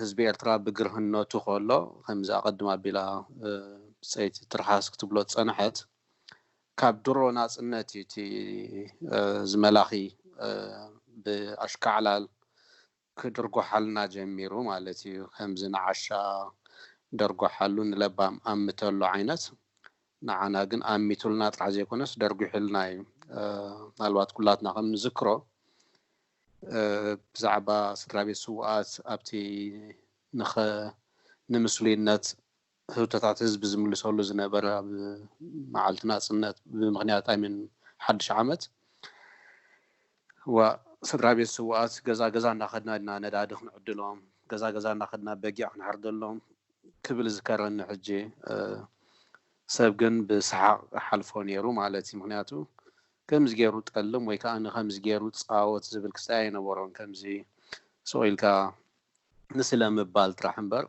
ህዝቢ ኤርትራ ብግርህነቱ ከሎ ከምዚ ኣቐድም ኣቢላ ብፀይቲ ትርሓስ ክትብሎ ዝፀንሐት ካብ ድሮ ናፅነት እዩ እቲ ዝመላኺ ብኣሽካዕላል ክድርጎሓልና ጀሚሩ ማለት እዩ። ከምዚ ንዓሻ ደርጎሓሉ ንለባም ኣምተሉ ዓይነት ንዓና ግን ኣሚቱልና ጥራሕ ዘይኮነስ ደርጉሕልና እዩ። ምናልባት ኩላትና ከም ንዝክሮ ብዛዕባ ስድራ ቤት ስውኣት ኣብቲ ንኸ ንምስሉይነት ህቶታት ህዝቢ ዝምልሰሉ ዝነበረ ኣብ መዓልቲ ናፅነት ብምክንያት ኣይምን ሓድሽ ዓመት ዋ ስድራ ቤት ስውኣት ገዛ ገዛ እናኸድና ኢና ነዳዲ ክንዕድሎም፣ ገዛ ገዛ እናኸድና በጊዕ ክንሓርደሎም ክብል ዝከረኒ ሕጂ ሰብ ግን ብሰሓቕ ሓልፎ ነይሩ ማለት እዩ። ምክንያቱ ከምዚ ገይሩ ጠልም ወይ ከዓ ንከምዚ ገይሩ ፃወት ዝብል ክስታይ ኣይነበሮን። ከምዚ ስቕ ኢልካ ንስለ ምባል ጥራሕ እምበር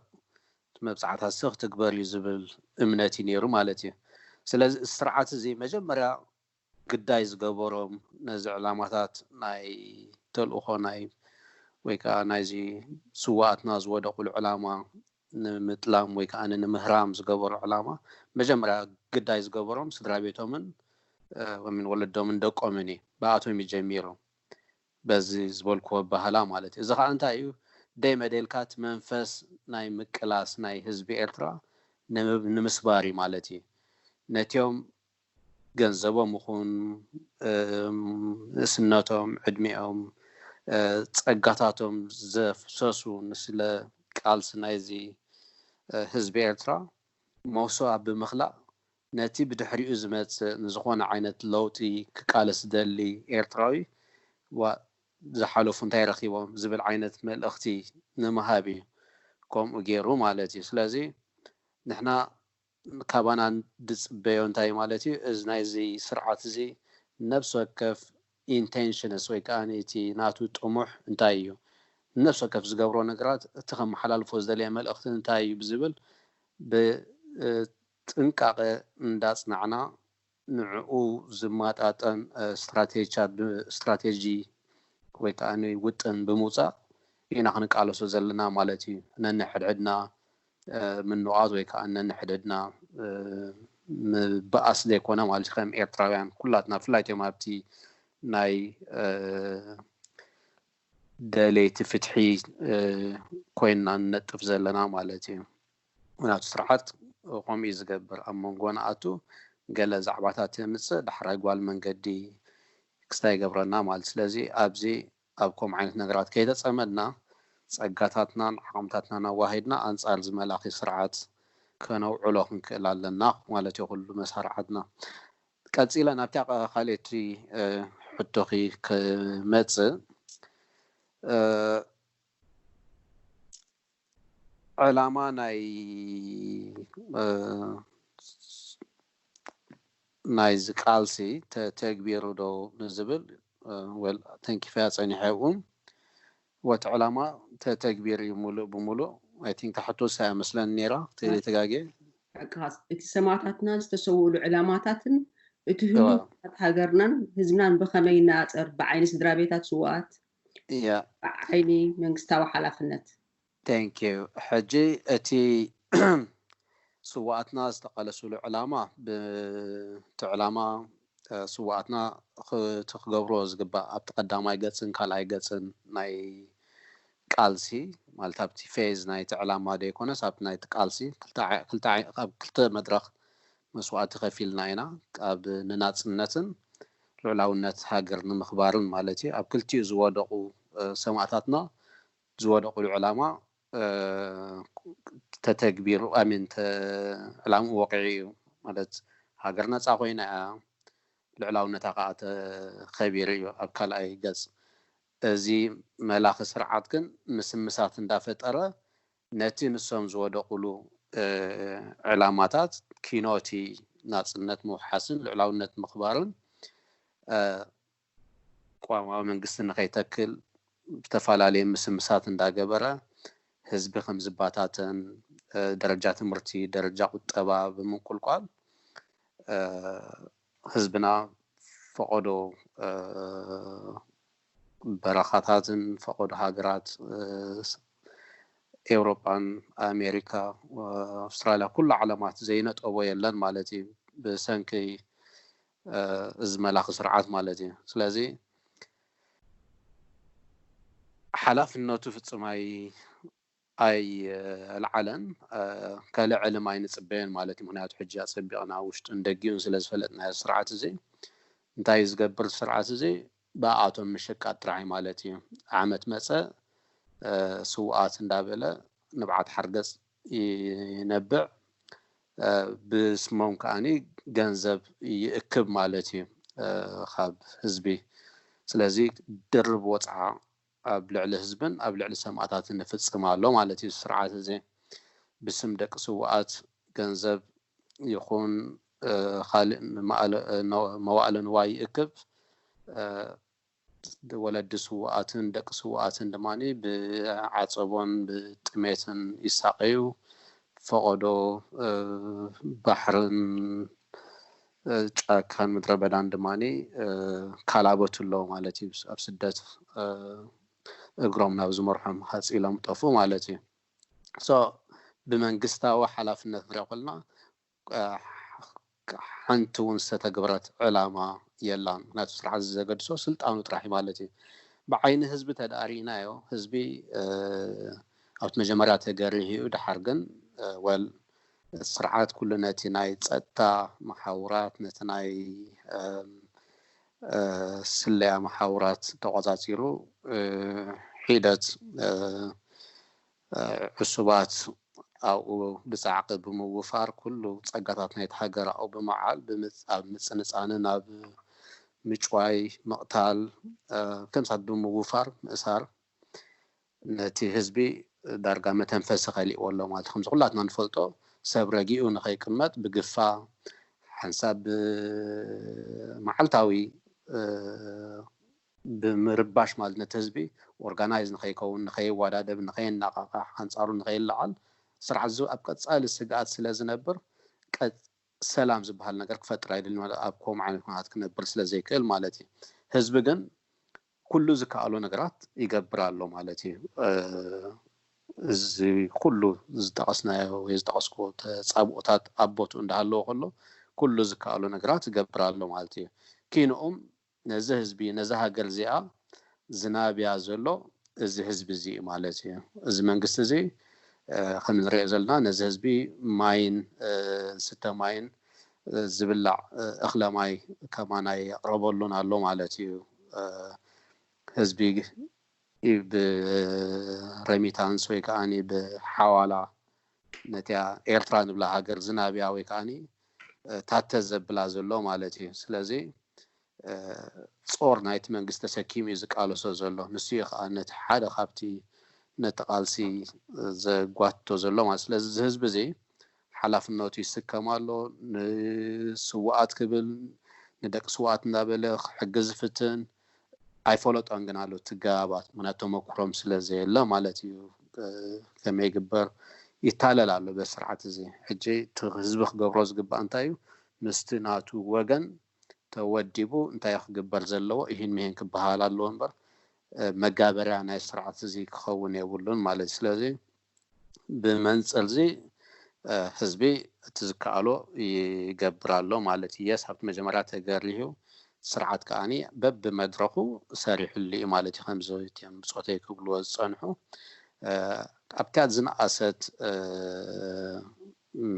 መብፃዕታት ስ ክትግበር እዩ ዝብል እምነት እዩ ነይሩ ማለት እዩ። ስለዚ ስርዓት እዚ መጀመርያ ግዳይ ዝገበሮም ነዚ ዕላማታት ናይ ተልእኾ ናይ ወይ ከዓ ናይዚ ስዋኣትና ዝወደቑሉ ዕላማ ንምጥላም ወይ ከዓ ንምህራም ዝገበሮ ዕላማ መጀመርያ ግዳይ ዝገበሮም ስድራ ቤቶምን ወምን ወለዶምን ደቆምን እዩ። ብኣቶም እዩ ጀሚሩ በዚ ዝበልክዎ ባህላ ማለት እዩ። እዚ ከዓ እንታይ እዩ? ደይ መደልካ እቲ መንፈስ ናይ ምቅላስ ናይ ህዝቢ ኤርትራ ንምስባር እዩ ማለት እዩ። ነቲኦም ገንዘቦም ይኹን ንእስነቶም ዕድሚኦም ፀጋታቶም ዘፍሰሱ ንስለ ቃልሲ ናይዚ ህዝቢ ኤርትራ መውስኦ ብምኽላእ ነቲ ብድሕሪኡ ዝመፅእ ንዝኾነ ዓይነት ለውጢ ክቃለስ ዝደሊ ኤርትራዊ ዝሓለፉ እንታይ ረኺቦም ዝብል ዓይነት መልእኽቲ ንምሃብ እዩ ከምኡ ገይሩ ማለት እዩ። ስለዚ ንሕና ካባና ዝፅበዮ እንታይ ማለት እዩ? እዚ ናይዚ ስርዓት እዚ ነብሲ ወከፍ ኢንቴንሽንስ ወይ ከዓ እቲ ናቱ ጥሙሕ እንታይ እዩ? ነብሲ ወከፍ ዝገብሮ ነገራት እቲ ከመሓላልፎ ዝደለየ መልእኽቲ እንታይ እዩ ብዝብል ብጥንቃቐ እንዳፅናዕና ንዕኡ ዝማጣጠን ስትራቴጂታት ስትራቴጂ ወይ ከዓ ውጥን ብምውፃእ ኢና ክንቃለሶ ዘለና ማለት እዩ። ነንሕድሕድና ምንዋት ወይ ከዓ ነንሕድሕድና ምብኣስ ዘይኮነ ማለት ከም ኤርትራውያን ኩላትና ብፍላይ እቶም ኣብቲ ናይ ደለይቲ ፍትሒ ኮይንና ንነጥፍ ዘለና ማለት እዩ። ምክንያቱ ስርዓት ከምኡ እዩ ዝገብር። ኣብ መንጎ ንኣቱ ገለ ዛዕባታት የምፅእ፣ ዳሕራይ ጓል መንገዲ ክስታይ ይገብረና ማለት። ስለዚ ኣብዚ ኣብ ከምኡ ዓይነት ነገራት ከይተፀመድና ጸጋታትናን ዓቕምታትናን ኣዋሂድና ኣንጻር ዝመላኺ ስርዓት ከነውዕሎ ክንክእል ኣለና ማለት እዩ ኩሉ መሳርዓትና። ቀጺለ ናብታ ካልእቲ ሕቶኺ ክመጽእ፣ ዕላማ ናይ ናይዚ ቃልሲ ተተግቢሩ ዶ ንዝብል፣ ወል ተንኪፈያ ጸኒሐ እውን ወቲ ዕላማ ተተግቢሩ እዩ ሙሉእ ብሙሉእ። ኣይ ቲንክ ተሕቶ ሳያ መስለን ነይራ ተጋጌ። እቲ ሰማእታትና ዝተሰውእሉ ዕላማታትን እቲ ህሉታት ሃገርናን ህዝብናን ብኸመይ ይነኣጸር፣ ብዓይኒ ስድራ ቤታት ስውኣት፣ እያ ብዓይኒ መንግስታዊ ሓላፍነት። Thank you። ሕጂ እቲ ስውኣትና ዝተቃለስሉ ዕላማ፣ ብቲ ዕላማ ስውኣትና ክትገብሮ ዝግባእ ኣብቲ ቀዳማይ ገፅን ካልኣይ ገፅን ናይ ቃልሲ፣ ማለት ኣብቲ ፌዝ ናይቲ ዕላማ ዘይኮነስ ኣብቲ ናይቲ ቃልሲ ኣብ ክልተ መድረክ መስዋእቲ ከፊልና ኢና። ኣብ ንናፅነትን ልዑላውነት ሃገር ንምኽባርን ማለት እዩ። ኣብ ክልቲኡ ዝወደቁ ሰማእታትና ዝወደቁሉ ዕላማ ተተግቢሩ ኣሚን ዕላምኡ ወቂዑ እዩ። ማለት ሃገር ነፃ ኮይና እያ፣ ልዕላውነታ ከዓ ተኸቢሩ እዩ ኣብ ካልኣይ ገፅ። እዚ መላኺ ስርዓት ግን ምስምሳት እንዳፈጠረ ነቲ ንሶም ዝወደቁሉ ዕላማታት ኪኖቲ ናፅነት ምውሓስን ልዕላውነት ምኽባርን ቅዋማዊ መንግስቲ ንኸይተክል ዝተፈላለየ ምስምሳት እንዳገበረ ህዝቢ ከም ዝባታተን፣ ደረጃ ትምህርቲ፣ ደረጃ ቁጠባ ብምንቁልቋል ህዝብና ፈቐዶ በረኻታትን ፈቐዶ ሃገራት ኤውሮጳን ኣሜሪካ፣ ኣውስትራልያ፣ ኩሉ ዓለማት ዘይነጠቦ የለን ማለት እዩ፣ ብሰንኪ እዚ መላኺ ስርዓት ማለት እዩ። ስለዚ ሓላፍነቱ ፍጹም ኣየልዓለን፣ ከልዕልም ኣይንጽበዮን ማለት እዩ። ምክንያቱ ሕጂ ኣጸቢቕና ውሽጡን ደጊኡን ስለ ዝፈለጥናዮ ስርዓት እዚ እንታይ እዩ ዝገብር? ስርዓት እዚ ብኣቶም ምሽቃጥ ጥራሕ ማለት እዩ። ዓመት መጸ ስውኣት እንዳበለ ንብዓት ሓርገጽ ይነብዕ፣ ብስሞም ከዓኒ ገንዘብ ይእክብ ማለት እዩ ካብ ህዝቢ። ስለዚ ድርብ ወፅዓ ኣብ ልዕሊ ህዝብን ኣብ ልዕሊ ሰማእታትን ይፍጽም ኣሎ ማለት እዩ። ስርዓት እዚ ብስም ደቂ ስውኣት ገንዘብ ይኹን ካልእ መዋእለ ንዋይ ይእክብ። ወለዲ ስውኣትን ደቂ ስውኣትን ድማ ብዓጸቦን ብጥሜትን ይሳቀዩ። ፈቐዶ ባሕርን ጫካን ምድረ በዳን ድማ ካላበቱ ኣለዉ ማለት እዩ። ኣብ ስደት እግሮም ናብ ዝመርሖም ሃፂሎም ጠፉ ማለት እዩ። ብመንግስታዊ ሓላፍነት ንሪኦ ከለና ሓንቲ እውን ዝተተግበረት ዕላማ የላን። ምክንያቱ ስርዓት ዘገድሶ ስልጣኑ ጥራሕ ማለት እዩ። ብዓይኒ ህዝቢ ተዳሪእናዮ ህዝቢ ኣብቲ መጀመርያ ተገሪህዩ ድሓር ግን ወል ስርዓት ኩሉ ነቲ ናይ ፀጥታ መሓውራት ነቲ ናይ ስለያ መሓውራት ተቆፃፂሩ ሒደት ዕሱባት ኣብኡ ብፃዕቂ ብምውፋር ኩሉ ፀጋታት ናይቲ ሃገር ኣብኡ ብምዓል ኣብ ምፅንፃንን ኣብ ምጭዋይ ምቕታል ከምሳት ብምውፋር ምእሳር ነቲ ህዝቢ ዳርጋ መተንፈሲ ከሊእዎ ኣሎ ማለት ከምዚ ኩላትና ንፈልጦ ሰብ ረጊኡ ንኸይቅመጥ ብግፋ ሓንሳብ መዓልታዊ ብምርባሽ ማለት ነቲ ህዝቢ ኦርጋናይዝ ንኸይከውን ንኸይወዳደብ ንኸየናቃቃሕ ኣንፃሩ ንኸይለዓል ስርዓት እዚ ኣብ ቀፃሊ ስግኣት ስለ ዝነብር ሰላም ዝበሃል ነገር ክፈጥር ኣይደልን ማለት ኣብ ከምኡ ዓይነት ኩነታት ክነብር ስለ ዘይክእል ማለት እዩ። ህዝቢ ግን ኩሉ ዝከኣሎ ነገራት ይገብር ኣሎ ማለት እዩ። እዚ ኩሉ ዝጠቐስናዮ ወይ ዝጠቐስኩዎ ተፃብኦታት ኣብ ቦትኡ እንዳሃለዎ ከሎ ኩሉ ዝከኣሎ ነገራት ይገብር ኣሎ ማለት እዩ። ኪንኡም ነዚ ህዝቢ፣ ነዚ ሃገር እዚኣ ዝናብያ ዘሎ እዚ ህዝቢ እዚ እዩ ማለት እዩ። እዚ መንግስቲ እዚ፣ እ፣ ከም ንሪኦ ዘለና ነዚ ህዝቢ ማይን፣ እ፣ ዝስተ ማይን፣ እ፣ ዝብላዕ፣ እ፣ እኽለ ማይ ከማን ኣይቕረበሉን ኣሎ ማለት እዩ። እ፣ ህዝቢ ብረሚታንስ ወይ ከዓኒ ብሓዋላ ነቲያ ኤርትራ ንብላ ሃገር ዝናብያ ወይ ከዓኒ፣ እ፣ ታተ ዘብላ ዘሎ ማለት እዩ። ስለዚ፣ እ፣ ጾር ናይቲ መንግስቲ ተሰኪሙ እዩ ዝቃለሶ ዘሎ። ንሱ እዩ ከኣ ነቲ ሓደ ካብቲ ነቲ ቃልሲ ዘጓትቶ ዘሎ ማለት። ስለዚ እዚ ህዝቢ እዚ ሓላፍነቱ ይስከም ኣሎ። ንስውኣት ክብል፣ ንደቂ ስውኣት እንዳበለ ክሕግዝ ዝፍትን ኣይፈለጦን ግን ኣሎ እቲ ገባባት፣ ምክንያቱ ተመኩሮም ስለ ዘየለ ማለት እዩ። እ፣ ከመይ ይግበር ይታለል ኣሎ በዚ ስርዓት እዚ። ሕጂ እቲ ህዝቢ ክገብሮ ዝግባእ እንታይ እዩ? ምስቲ ናቱ ወገን ተወዲቡ እንታይ ክግበር ዘለዎ፣ ይህን ምሂን ክበሃል ኣለዎ እምበር፣ እ፣ መጋበርያ ናይ ስርዓት እዚ ክኸውን የብሉን ማለት እዩ። ስለዚ ብመንጽር እዚ፣ እ፣ ህዝቢ እቲ ዝከኣሎ ይገብር ኣሎ ማለት እዩ። የስ፣ ኣብቲ መጀመርያ ተገሪሁ፣ ስርዓት ከኣኒ በብመድረኹ ሰሪሕሉ እዩ ማለት እዩ። ከምዚ እቲኦም ብጾተይ ክብልዎ ዝጸንሑ፣ እ፣ ኣብታ ዝነኣሰት፣ እ፣ ም፣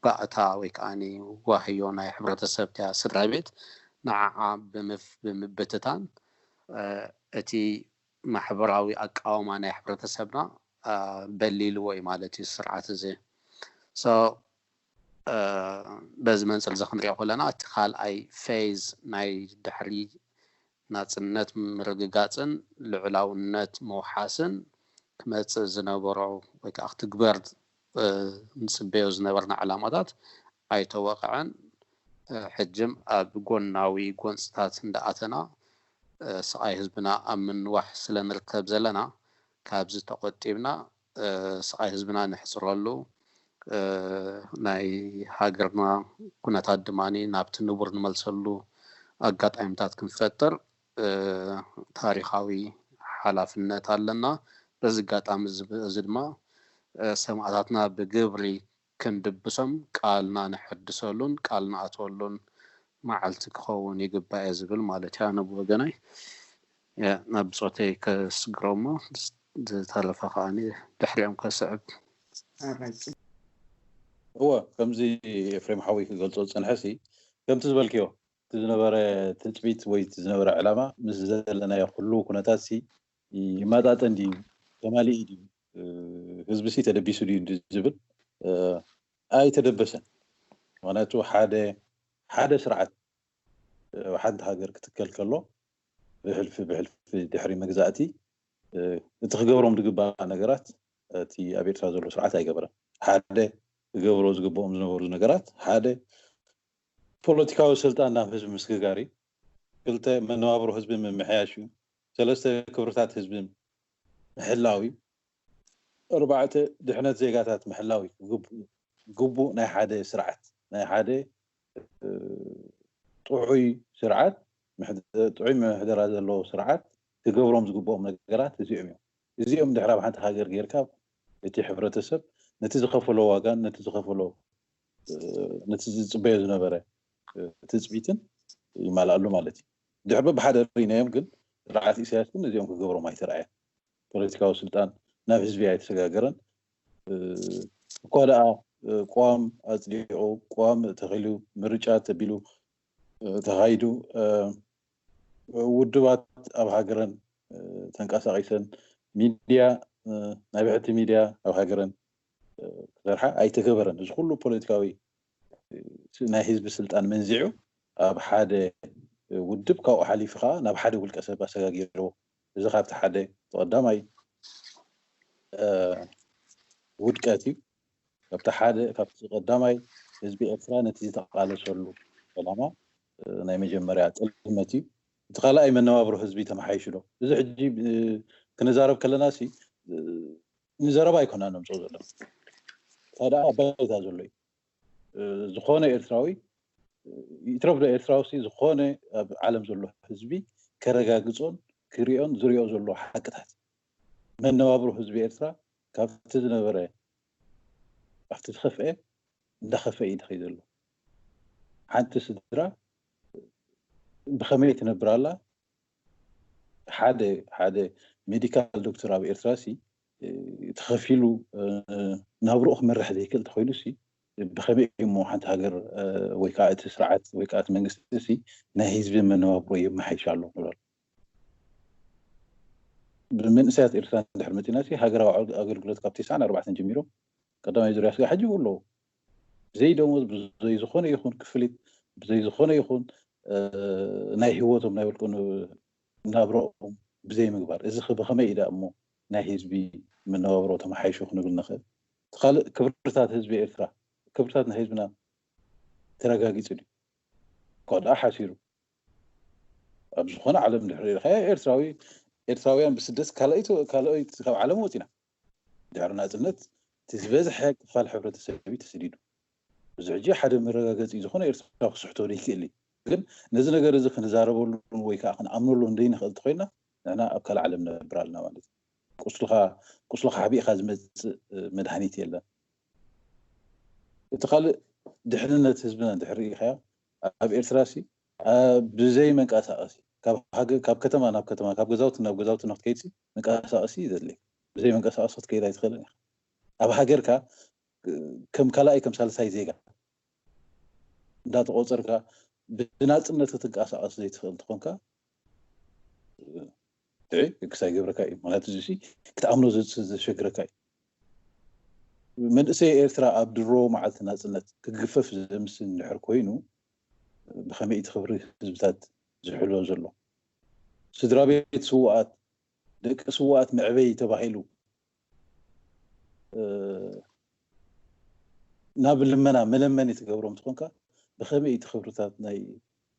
ባእታ ወይ ከኣኒ ዋህዮ ናይ ሕብረተሰብ እቲያ ስድራ ቤት ንዓዓ ብምፍ-፣ ብምብትታን፣ እ፣ እቲ ማሕበራዊ ኣቃውማ ናይ ሕብረተሰብና፣ እ፣ በሊልዎ እዩ ማለት እዩ ስርዓት እዚ። So፣ እ፣ በዚ መንጽር እዚ ክንሪኦ ከለና እቲ ካልኣይ ፌዝ ናይ ድሕሪ ናጽነት ምርግጋጽን ልዑላውነት ምውሓስን ክመጽእ ዝነበሮ ወይ ከኣ ክትግበር፣ እ፣ ንጽበዮ ዝነበርና ዕላማታት ኣይተወቕዐን። እ፣ ሕጅም ኣብ ጎናዊ ጎንጽታት እንዳኣተና፣ እ፣ ስቓይ ህዝብና ኣብ ምንዋሕ ስለ ንርከብ ዘለና፣ ካብዚ ተቖጢብና፣ እ፣ ስቓይ ህዝብና ንሕጽረሉ፣ እ፣ ናይ ሃገርና ኩነታት ድማ ናብቲ ንቡር ንመልሰሉ ኣጋጣሚታት ክንፈጥር፣ እ፣ ታሪኻዊ ሓላፍነት ኣለና። በዚ ኣጋጣሚ እዚ፣ እዚ ድማ፣ እ፣ ሰማእታትና ብግብሪ ክንድብሶም ቃልና ነሐድሰሉን ቃል ንኣትወሉን መዓልቲ ክኸውን ይግባእ እየ ዝብል ማለት እዩ። ኣነ ብወገነይ፣ እ፣ ናብ ብጾተይ ከስግሮ እሞ፣ ዝተረፈ ከኣ ድሕሪኦም ከስዕብ። እወ፣ ከምዚ ኤፍሬም ሓወይ ክገልጾ ዝጸንሐ ሲ፣ ከምቲ ዝበልክዮ፣ እቲ ዝነበረ ትጽቢት ወይ እቲ ዝነበረ ዕላማ ምስ ዘለናዮ ኩሉ ኩነታት ሲ ይመጣጠን ድዩ፣ ተማሊኡ ድዩ፣ እ፣ ህዝቢ ሲ ተደቢሱ ድዩ ዝብል፣ እ፣ ኣይተደበሰን። ምክንያቱ ሓደ፣ ሓደ ስርዓት፣ እ፣ ሓንቲ ሃገር ክትከል ከሎ ብሕልፊ፣ ብሕልፊ ድሕሪ መግዛእቲ፣ እ፣ እቲ ክገብሮም ዝግባእ ነገራት፣ እቲ ኣብ ኤርትራ ዘሎ ስርዓት ኣይገበረን። ሓደ ክገብሮ ዝግብኦም ዝነበሩ ነገራት፣ ሓደ ፖለቲካዊ ስልጣን ናብ ህዝቢ ምስግጋር እዩ። ክልተ መነባብሮ ህዝቢ ምምሕያሽ እዩ። ሰለስተ ክብርታት ህዝቢ ምሕላው እዩ። ኣርባዕተ ድሕነት ዜጋታት ምሕላው እዩ። ግቡ-፣ ግቡእ ናይ ሓደ ስርዓት፣ ናይ ሓደ፣ እ፣ ጥዑይ ስርዓት፣ ምሕደ-፣ ጥዑይ ምሕደራ ዘለዎ ስርዓት ክገብሮም ዝግብኦም ነገራት እዚኦም እዮም። እዚኦም ድሕሪ ኣብ ሓንቲ ሃገር ጌርካ እቲ ሕብረተሰብ ነቲ ዝኸፈሎ ዋጋን ነቲ ዝኸፈሎ፣ እ፣ ነቲ ዝጽበዮ ዝነበረ፣ እ፣ ትጽቢትን ይማልኣሉ ማለት እዩ። ድሕሪ በብሓደ ርኢናዮም ግን ስርዓት ኢሳያስ ግን እዚኦም ክገብሮም ኣይተረኣየን። ፖለቲካዊ ስልጣን ናብ ህዝቢ ኣይተሰጋገረን። እ፣ እኳ ደኣ፣ እ፣ ቅዋም ኣጽዲቑ፣ ቅዋም ተኺሉ፣ ምርጫ ተቢሉ፣ እ፣ ተኻይዱ፣ እ፣ ውድባት ኣብ ሃገረን፣ እ፣ ተንቀሳቒሰን፣ ሚድያ፣ እ፣ ናይ ብሕቲ ሚድያ ኣብ ሃገረን፣ እ፣ ክሰርሓ ኣይተገበረን። እዚ ኩሉ ፖለቲካዊ፣ እ፣ ስ-፣ ናይ ህዝቢ ስልጣን መንዚዑ ኣብ ሓደ ውድብ፣ ካብኡ ሓሊፉ ከኣ ናብ ሓደ ውልቀ ሰብ ኣሰጋጊርዎ። እዚ ካብቲ ሓደ ተቐዳማይ፣ እ፣ ውድቀት እዩ። ካብቲ ሓደ፣ ካብቲ ቀዳማይ ህዝቢ ኤርትራ ነቲ ዝተቓለሰሉ ዕላማ፣ እ፣ ናይ መጀመርያ ጥልመት እዩ። እቲ ካልኣይ መነባብሮ ህዝቢ ተመሓይሹ ዶ? እዚ ሕጂ፣ እ፣ ክንዛረብ ከለና ሲ፣ እ፣ ንዘረባ ኣይኮና ነምጽኦ ዘለና። እንታይ ደኣ ኣብ ባይታ ዘሎ እዩ። እ፣ ዝኾነ ኤርትራዊ፣ እ፣ ይትረፍ ዶ ኤርትራዊ ሲ፣ ዝኾነ ኣብ ዓለም ዘሎ ህዝቢ ከረጋግጾን ክሪኦን ዝሪኦ ዘሎ ሓቅታት። መነባብሮ ህዝቢ ኤርትራ ካብቲ ዝነበረ፣ ካብቲ ዝኸፍአ እንዳኸፍአ እዩ ዝኸይድ ዘሎ። ሓንቲ ስድራ ብኸመይ ትነብር ኣላ? ሓደ ሓደ ሜዲካል ዶክተር ኣብ ኤርትራ ሲ ተኸፊሉ ናብርኡ ክመርሕ ዘይክእል ተኮይኑ ሲ ብኸመይ እሞ ሓንቲ ሃገር ወይ ከዓ እቲ ስርዓት ወይ ከዓ እቲ መንግስቲ ሲ ናይ ህዝቢ መነባብሮ የመሓይሽ ኣሎ ንብል። ብመንእሰያት ኤርትራ እንድሕር መፂና ሲ ሃገራዊ ኣገልግሎት ካብ ተስዓን ኣርባዕተን ጀሚሮም ቀዳማይ ዙርያ ስጋ ሕጂ ኣለዉ። ብዘይ ደሞዝ ብዘይ ዝኾነ ይኹን ክፍሊት ብዘይ ዝኾነ ይኹን ናይ ህይወቶም ናይ ውልቀ ናብረኦም ብዘይ ምግባር እዚ ብኸመይ ኢዳ እሞ ናይ ህዝቢ መነባብሮ ተመሓይሹ ክንብል ንኽእል? እቲ ካልእ ክብርታት ህዝቢ ኤርትራ ክብርታት ናይ ህዝብና ተረጋጊጹ ድዩ? እኳ ደኣ ሓሲሩ ኣብ ዝኾነ ዓለም ድሕሪ ኢልካ ኤርትራዊ ኤርትራውያን ብስደት ካልኣይቲ ካልኣይቲ ካብ ዓለም ወፂና ድሕሪ ናፅነት እቲ ዝበዝሐ ክፋል ሕብረተሰብ እዩ ተሰዲዱ። እዚ ሕጂ ሓደ መረጋገፂ ዝኾነ ኤርትራ ክስሕቶ ዘይክእል እዩ። ግን ነዚ ነገር እዚ ክንዛረበሉ ወይ ከዓ ክንኣምነሉ እንደይንኽእል እንተኮይና ንሕና ኣብ ካልእ ዓለም ነብር ኣለና ማለት እዩ። ቁስልኻ ቁስልኻ ሓቢእካ ዝመፅእ መድሃኒት የለን። እቲ ካልእ ድሕንነት ህዝብና እንድሕር ርኢኻዮ ኣብ ኤርትራ ሲ ብዘይ መንቀሳቐሲ ካብ ከተማ ናብ ከተማ ካብ ገዛውቲ ናብ ገዛውቲ ንክትከይድ መንቀሳቐሲ እዩ ዘድልየካ። ብዘይ መንቀሳቐሲ ክትከይድ ኣይትኽእልን ኢኻ። ኣብ ሃገርካ ከም ካልኣይ ከም ሳልሳይ ዜጋ እንዳተቆፀርካ ብናፅነት ክትንቀሳቐስ ዘይትኽእል እንተኾንካ ድዒ ክሳይ ገብረካ እዩ ማለት እዚ ክትኣምኖ ዘሸግረካ እዩ። መንእሰይ ኤርትራ ኣብ ድሮ መዓልቲ ናፅነት ክግፈፍ ዘምስል እንድሕር ኮይኑ ብኸመይ እቲ ክብሪ ህዝብታት ዝሕሎ ዘሎ ስድራ ቤት ስውኣት ደቂ ስውኣት መዕበይ ተባሂሉ ናብ ልመና መለመኒ ትገብሮም ትኾንካ ብኸመይ እቲ ክብርታት ናይ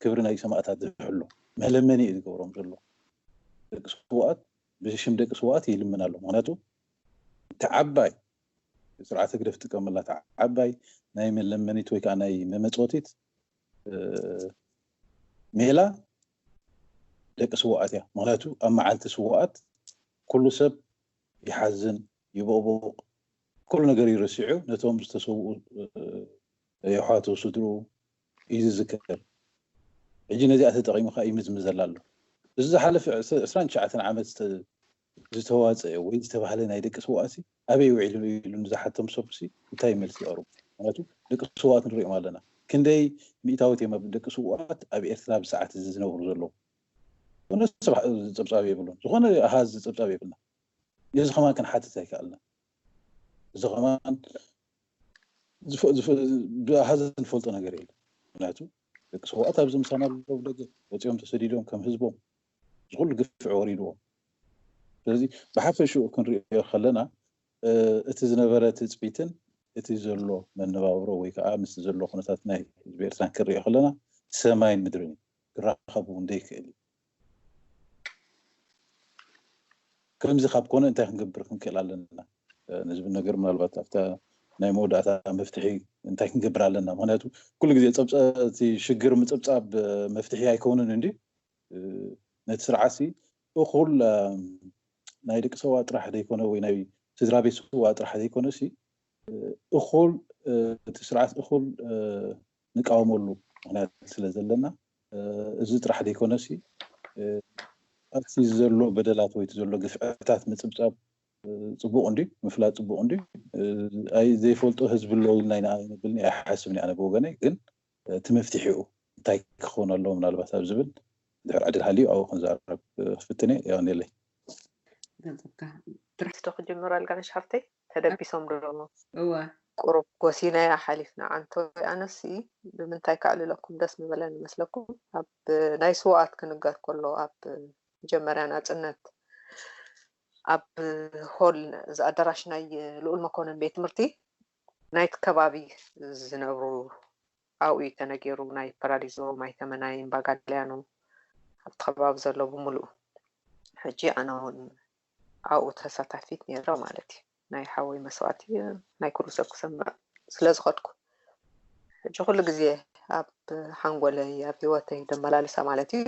ክብሪ ናይ ሰማእታት ዝሕሎ መለመኒ እዩ ዝገብሮም ዘሎ። ደቂ ስውኣት ብሽም ደቂ ስውኣት ይልምን ኣሎ። ምክንያቱ እቲ ዓባይ ስርዓት ህግደፍ ዝጥቀመላ ዓባይ ናይ መለመኒት ወይ ከዓ ናይ መመፅወቲት ሜላ ደቂ ስውኣት እያ። ምክንያቱ ኣብ መዓልቲ ስውኣት ኩሉ ሰብ ይሓዝን ይቦቕቦቕ ኩሉ ነገር ይረሲዑ ነቶም ዝተሰውኡ የሕዋቱ ስድርኡ እዩ ዝዝከር። ሕጂ ነዚኣ ተጠቒሙ ከዓ ይምዝምዘላ ኣሎ። እዚ ዝሓለፈ ዕስራን ትሽዓተን ዓመት ዝተዋፀአ ወይ ዝተባህለ ናይ ደቂ ስውኣት ኣበይ ውዒሉ ኢሉ ንዝሓቶም ሰብ ሲ እንታይ መልሲ ይቐርቡ? ምክንያቱ ደቂ ስውኣት ንሪኦም ኣለና። ክንደይ ሚእታዊት እዮም ኣብ ደቂ ስውኣት ኣብ ኤርትራ ብሰዓት እዚ ዝነብሩ ዘለዉ? ዝፀብፃብ የብሉን። ዝኾነ ኣሃዝ ዝፀብፃብ የብልና። እዚ ከማን ክንሓትት ኣይከኣልና። እዚ ከማን ብኣሃዝ ንፈልጦ ነገር የለን። ምክንያቱ ደቂ ስውኣት ኣብዚ ምሳና ኣለዉ ደገ ወፂኦም ተሰዲዶም ከም ህዝቦም ዝኩሉ ግፍዕ ወሪድዎም። ስለዚ ብሓፈሽኡ ክንሪኦ ከለና እቲ ዝነበረ ትፅቢትን እቲ ዘሎ መነባብሮ ወይ ከዓ ምስ ዘሎ ኩነታት ናይ ህዝቢ ኤርትራን ክንሪኦ ከለና ሰማይን ምድርን እዩ። ክራኸቡ እንደይክእል እዩ። ከምዚ ካብ ኮነ እንታይ ክንገብር ክንክእል ኣለና ንዝብል ነገር ምናልባት ኣብታ ናይ መወዳእታ መፍትሒ እንታይ ክንገብር ኣለና? ምክንያቱ ኩሉ ግዜ እቲ ሽግር ምፅብፃብ መፍትሒ ኣይከውንን እንዲ ነቲ ስርዓት ሲ እኹል ናይ ደቂ ሰባት ጥራሕ ዘይኮነ ወይ ናይ ስድራ ቤት ስዋ ጥራሕ ዘይኮነ ሲ እኹል እቲ ስርዓት እኹል ንቃወመሉ ምክንያት ስለ ዘለና እዚ ጥራሕ ዘይኮነ ሲ ኣብቲ ዘሎ በደላት ወይ ዘሎ ግፍዕታት ምፅብፃብ ፅቡቅ እንዲ ምፍላጥ ፅቡቅ እንዲ ኣይ ዘይፈልጦ ህዝቢ ኣሎ ኢልና ኢና ኣይነብልን ኣይሓስብን ኣነ ብወገነይ ግን እቲ መፍትሒኡ እንታይ ክኸውን ኣለዎ ምናልባት ኣብ ዝብል ድሕር ዕድል ሃልዩ ኣብኡ ክንዛረብ ክፍትን እየ የቀንየለይ። ገንዘብካ ጥራሕ ዶ ክጅምር ኣልጋነሽ ሓፍተይ ተደቢሶም ዶ እወ ቁሩብ ጎሲናያ ሓሊፍና ዓንቶ ኣነሲ ብምንታይ ከዕልለኩም ደስ ምበለኒ መስለኩም ኣብ ናይ ስውኣት ክንገር ከሎ ኣብ መጀመርያ ናፅነት ኣብ ሆል እዚ ኣዳራሽ ናይ ልኡል መኮንን ቤት ትምህርቲ ናይቲ ከባቢ ዝነብሩ ኣብኡ እዩ ተነጊሩ ናይ ፓራዲዞ ማይ ተመናይን ባጋልያኑ ኣብቲ ከባቢ ዘሎ ብምሉኡ ሕጂ ኣነ እውን ኣብኡ ተሳታፊት ነይረ ማለት እዩ ናይ ሓወይ መስዋእቲ ናይ ኩሉ ሰብ ክሰምዕ ስለ ዝኸድኩ ሕጂ ኩሉ ግዜ ኣብ ሓንጎለይ ኣብ ሂወተይ ደመላልሳ ማለት እዩ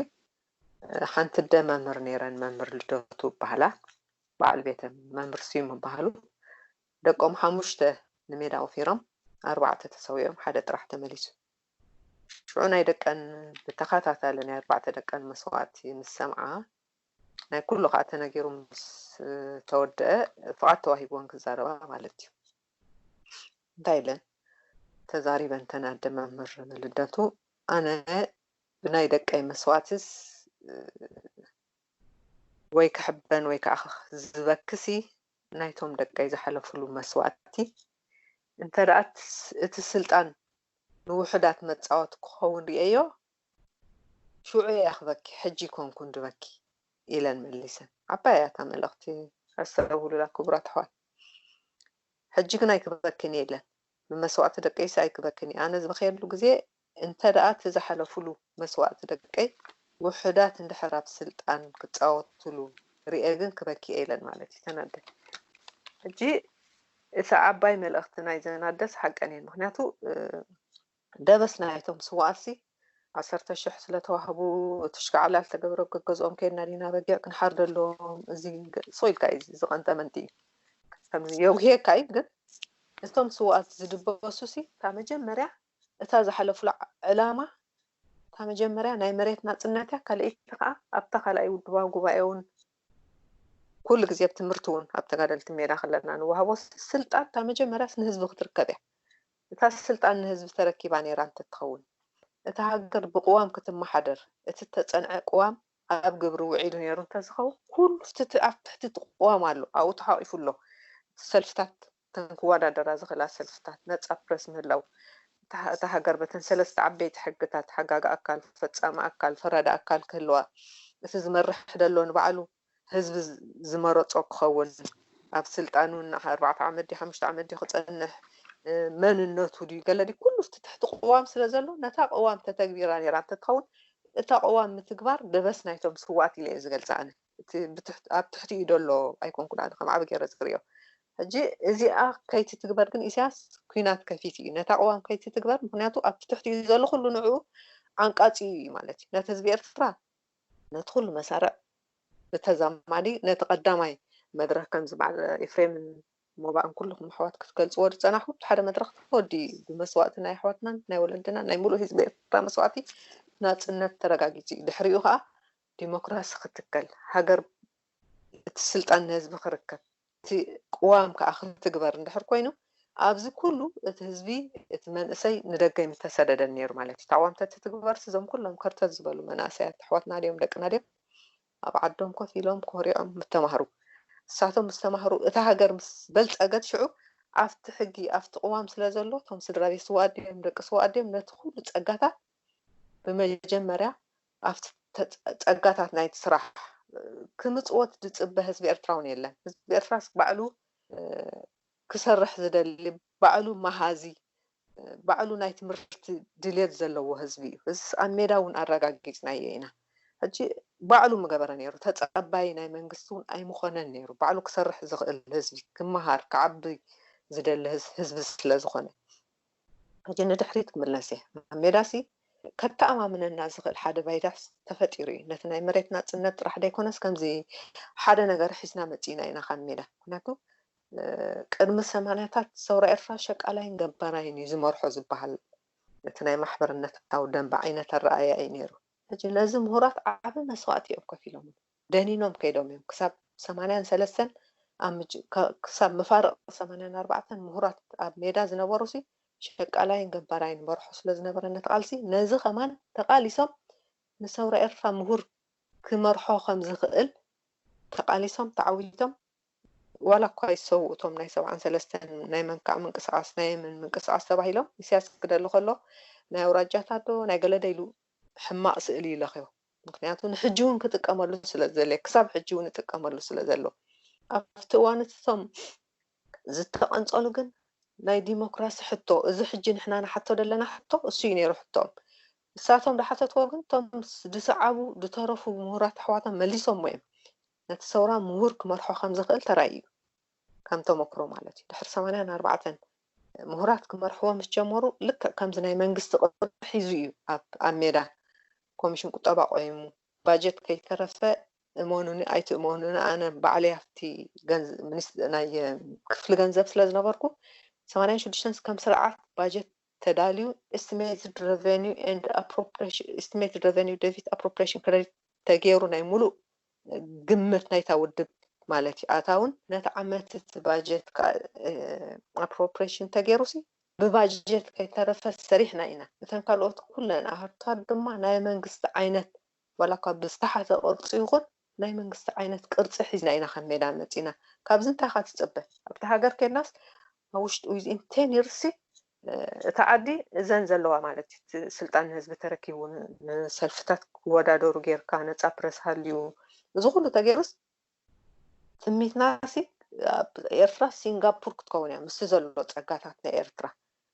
ሓንቲ ኣደ መምህር ነይረን መምህር ልደቱ ይበሃላ በዓል ቤተን መምህር ስዩም ይበሃሉ ደቆም ሓሙሽተ ንሜዳ ወፊሮም ኣርባዕተ ተሰዊኦም ሓደ ጥራሕ ተመሊሱ ሽዑ ናይ ደቀን ብተኸታታሊ ናይ ኣርባዕተ ደቀን መስዋእቲ ምስ ሰምዓ፣ ናይ ኩሉ ከዓ ተነጊሩ ምስ ተወደአ፣ ፍቓድ ተዋሂብወን ክዛረባ ማለት እዩ። እንታይ ኢለን ተዛሪበን? ተናደ መምህር ልደቱ፣ ኣነ ብናይ ደቀይ መስዋእትስ ወይ ክሕበን ወይ ከዓ ዝበክሲ ናይቶም ደቀይ ዝሓለፉሉ መስዋእቲ፣ እንተ ደኣ እቲ ስልጣን ንውሑዳት መጻወቲ ክኸውን ርእየዮ፣ ሽዑ እያ ክበኪ፣ ሕጂ ይኮንኩን ድበኪ፣ ኢለን መሊሰን። ዓባይ እያ እታ መልእኽቲ፣ ኣስተውህሉላ ክቡራት ኣሕዋት። ሕጂ ግን ኣይክበክን እየ ኢለን። ብመስዋእቲ ደቀይሲ ኣይክበክን እየ። ኣነ ዝበኸየሉ ግዜ፣ እንተ ደኣ እቲ ዝሓለፉሉ መስዋእቲ ደቀይ ውሑዳት እንድሕር ኣብ ስልጣን ክጻወትሉ ርኤ ግን ክበኪ እየ ኢለን ማለት እዩ። ተናደ። ሕጂ እቲ ዓባይ መልእኽቲ ናይ ዘናደስ ሓቀን እየን። ምክንያቱ ደበስ ናይቶም ስዋኣሲ ዓሰርተ ሽሕ ስለተዋህቡ፣ እቲ ሽጋዕላ ዝተገበረ ገገዝኦም ከይድና ዲና በጊዕ ክንሓርደሎም፣ እዚ ሱቕ ኢልካ እዩ ዝቐንጠ መንጢ እዩ። ከምዚ የጉህየካ እዩ። ግን እቶም ስዋኣት ዝድበሱ ሲ እታ መጀመርያ እታ ዝሓለፉላ ዕላማ፣ እታ መጀመርያ ናይ መሬት ናጽነት እያ። ካልኣይቲ ከዓ ኣብታ ካልኣይ ውድባዊ ጉባኤ እውን ኩሉ ግዜ ኣብ ትምህርቲ እውን ኣብ ተጋደልቲ ሜዳ ከለና ንወሃቦ ስልጣን እታ መጀመርያስ ንህዝቢ ክትርከብ እያ። እታ ስልጣን ንህዝቢ ተረኪባ ነይራ እንተትኸውን፣ እታ ሃገር ብቅዋም ክትመሓደር፣ እቲ ተጸንዐ ቅዋም ኣብ ግብሪ ውዒሉ ነይሩ እንተዝኸውን፣ ኩሉ ፍትቲ ኣብ ትሕቲ እቲ ቅዋም ኣሎ፣ ኣብኡ ተሓቂፉ ኣሎ። እቲ ሰልፍታት ተን ክወዳደራ ዝኽእላ ሰልፍታት፣ ነጻ ፕረስ ምህላው፣ እታ ሃ-፣ እታ ሃገር በተን ሰለስተ ዓበይቲ ሕግታት፣ ሓጋጊ ኣካል፣ ፈጻሚ ኣካል፣ ፈራዲ ኣካል ክህልዋ፣ እቲ ዝመርሕ ደሎ ንባዕሉ ህዝቢ ዝ-፣ ዝመረጾ ክኸውን፣ ኣብ ስልጣኑ እና ኣርባዕተ ዓመት ድዩ ሓሙሽተ ዓመት ድዩ ክጸንሕ፣ እ፣ መንነቱ ድዩ ገለ ድዩ፣ ኩሉ እቲ ትሕቲ ቅዋም ስለ ዘሎ፣ ነታ ቅዋም ተተግቢራ ነይራ እንተትኸውን፣ እታ ቅዋም ምትግባር ደበስ ናይቶም ስዋኣት ኢለ እየ ዝገልጻ ኣነ። እቲ ብትሕት-፣ ኣብ ትሕቲኡ ደሎ ኣይኮንኩን ኣነ ከም ዓቢ ገይረ ዝርእዮ። ሕጂ እዚኣ ከይትትግበር ግን ኢሳያስ ኲናት ከፊቱ እዩ። ነታ ቅዋም ከይትትግበር፣ ምክንያቱ ኣብቲ ትሕቲኡ ዘሎ ኩሉ ንዕኡ ዓንቃጺኡ እዩ ማለት እዩ። ነቲ ህዝቢ ኤርትራ፣ ነቲ ኩሉ መሳርዕ ብተዛማዲ ነቲ ቀዳማይ መድረኽ ከምዚ በዓል ኤፍሬምን ሞባእን ኩልኹም ኣሕዋት ክትገልጽዎ ዝጸናሕኩም፣ እቲ ሓደ መድረኽ ተወዲ ብመስዋእቲ ናይ ኣሕዋትናን ናይ ወለድናን ናይ ሙሉእ ህዝቢ ኤርትራ መስዋእቲ ናጽነት ተረጋጊጹ እዩ። ድሕሪኡ ከኣ ዲሞክራሲ ክትከል፣ ሃገር እቲ ስልጣን ንህዝቢ ክርከብ፣ እቲ ቅዋም ከኣ ክትግበር እንድሕር ኮይኑ፣ ኣብዚ ኩሉ እቲ ህዝቢ፣ እቲ መንእሰይ ንደገ ምተሰደደን ነይሩ ማለት እዩ። እታ ቅዋም ተትትግበርሲ እዞም ኩሎም ከርተት ዝበሉ መናእሰያት ኣሕዋትና ድዮም ደቅና ድዮም? ኣብ ዓዶም ኮፍ ኢሎም ኮሪዖም ምተማህሩ። እሳቶም ምስ ተማህሩ እታ ሃገር ምስ በልጸገት ሽዑ ኣብቲ ሕጊ ኣብቲ ቅዋም ስለ ዘሎ እቶም ስድራ ቤት ስውኣት ድዮም ደቂ ስውኣት ድዮም ነቲ ኩሉ ጸጋታት ብመጀመርያ ኣብቲ ተ-፣ ጸጋታት ናይቲ ስራሕ ክምጽወት ዝጽበ ህዝቢ ኤርትራ እውን የለን። ህዝቢ ኤርትራስ ባዕሉ፣ እ፣ ክሰርሕ ዝደሊ፣ ባዕሉ መሃዚ፣ እ፣ ባዕሉ ናይ ትምህርቲ ድልየት ዘለዎ ህዝቢ እዩ። እዚስ ኣብ ሜዳ እውን ኣረጋጊጽናዮ ኢና። ሕጂ ባዕሉ ምገበረ ነይሩ፣ ተጸባይ ናይ መንግስቲ እውን ኣይምኾነን ነይሩ። ባዕሉ ክሰርሕ ዝኽእል ህዝቢ፣ ክመሃር፣ ክዓቢ ዝደሊ ህዝ-፣ ህዝቢ ስለ ዝኾነ። ሕጂ ንድሕሪት ክምለስ እየ። ኣብ ሜዳሲ ከተኣማምነና ዝኽእል ሓደ ባይታስ ተፈጢሩ እዩ። ነቲ ናይ መሬት ናጽነት ጥራሕ ደይኮነስ፣ ከምዚ ሓደ ነገር ሒዝና መጺእና ኢና ካብ ሜዳ። ምክንያቱ፣ እ፣ ቅድሚ ሰማንያታት ሰውራ ኤርትራ ሸቃላይን ገባራይን እዩ ዝመርሖ ዝበሃል፣ እቲ ናይ ማሕበርነታዊ ደንበ ዓይነት ኣረኣእያ እዩ ነይሩ። ሕጂ ነዚ ምሁራት ዓቢ መስዋእቲ እዮም ከፊሎም። ደኒኖም ከይዶም እዮም። ክሳብ ሰማንያን ሰለስተን ኣብ ምጅ-፣ ካ-፣ ክሳብ መፋርቕ ሰማንያን ኣርባዕተን ምሁራት ኣብ ሜዳ ዝነበሩ ሲ ሸቃላይን ገባራይን መርሖ ስለ ዝነበረ ነቲ ቃልሲ፣ ነዚ ከማን ተቃሊሶም ንሰውራ ኤርትራ ምሁር ክመርሖ ከም ዝኽእል ተቃሊሶም፣ ተዓዊቶም፣ ዋላ እኳ ይሰውኡ እቶም ናይ ሰብዓን ሰለስተን ናይ መንካዕ ምንቅስቃስ፣ ናይ የመን ምንቅስቃስ ተባሂሎም፣ ኢሳያስ ክደሊ ከሎ ናይ ኣውራጃታት ዶ ናይ ገለ ዶ ኢሉ ሕማቕ ስእሊ ይለኽዮ። ምክንያቱ ንሕጂ እውን ክጥቀመሉ ስለ ዝደለየ፣ ክሳብ ሕጂ እውን ይጥቀመሉ ስለ ዘሎ። ኣብቲ እዋን እቲ እቶም ዝተቐንጸሉ ግን ናይ ዲሞክራሲ ሕቶ፣ እዚ ሕጂ ንሕና ንሓቶ ዘለና ሕቶ፣ እሱ እዩ ነይሩ ሕቶኦም። እሳቶም ዝሓተትዎ ግን እቶም ስ-፣ ዝሰዓቡ፣ ዝተረፉ ምሁራት ኣሕዋቶም መሊሶምዎ እዮም። ነቲ ሰውራ ምሁር ክመርሖ ከም ዝኽእል ተራእዩ እዩ። ከም ተመክሮ ማለት እዩ። ድሕሪ ሰማንያን ኣርባዕተን ምሁራት ክመርሕዎ ምስ ጀመሩ፣ ልክዕ ከምዚ ናይ መንግስቲ ቅርጺ ሒዙ እዩ ኣብ፣ ኣብ ሜዳ ኮሚሽን ቁጠባ ቆይሙ፣ ባጀት ከይተረፈ፣ እመኑኒ ኣይትእመኑኒ፣ ኣነ ባዕለይ ኣብቲ ገንዝ-፣ ሚኒስ-፣ ናይ ክፍሊ ገንዘብ ስለ ዝነበርኩ፣ ሰማንያን ሽዱሽተን ከም ስርዓት ባጀት ተዳልዩ፣ estimated revenue and appropriation, estimated revenue deficit appropriation credit ተገይሩ፣ ናይ ሙሉእ ግምት ናይታ ውድብ ማለት እዩ። ኣታውን ነቲ ዓመት እቲ ባጀት ከዓ appropriation ተገይሩ ሲ ብባጀት ከይተረፈ ሰሪሕና ኢና። እተን ካልኦት ኩለን ኣህርታት ድማ ናይ መንግስቲ ዓይነት፣ ዋላ እኳ ብዝተሓተ ቅርፂ ይኹን፣ ናይ መንግስቲ ዓይነት ቅርፂ ሒዝና ኢና ካብ ሜዳ መፂና። ካብዚ እንታይ ኢኻ ትፅበ? ኣብቲ ሃገር ኬድናስ ኣብ ውሽጢ within ten years ሲ እቲ ዓዲ እዘን ዘለዋ ማለት እዩ። እቲ ስልጣን ንህዝቢ ተረኪቡ ንሰልፍታት ክወዳደሩ ጌርካ፣ ነፃ ፕረስ ሃልዩ፣ እዚ ኩሉ ተገይሩስ ትምኒትና ሲ ኣብ ኤርትራ ሲንጋፖር ክትከውን እያ፣ ምስቲ ዘሎ ጸጋታት ናይ ኤርትራ።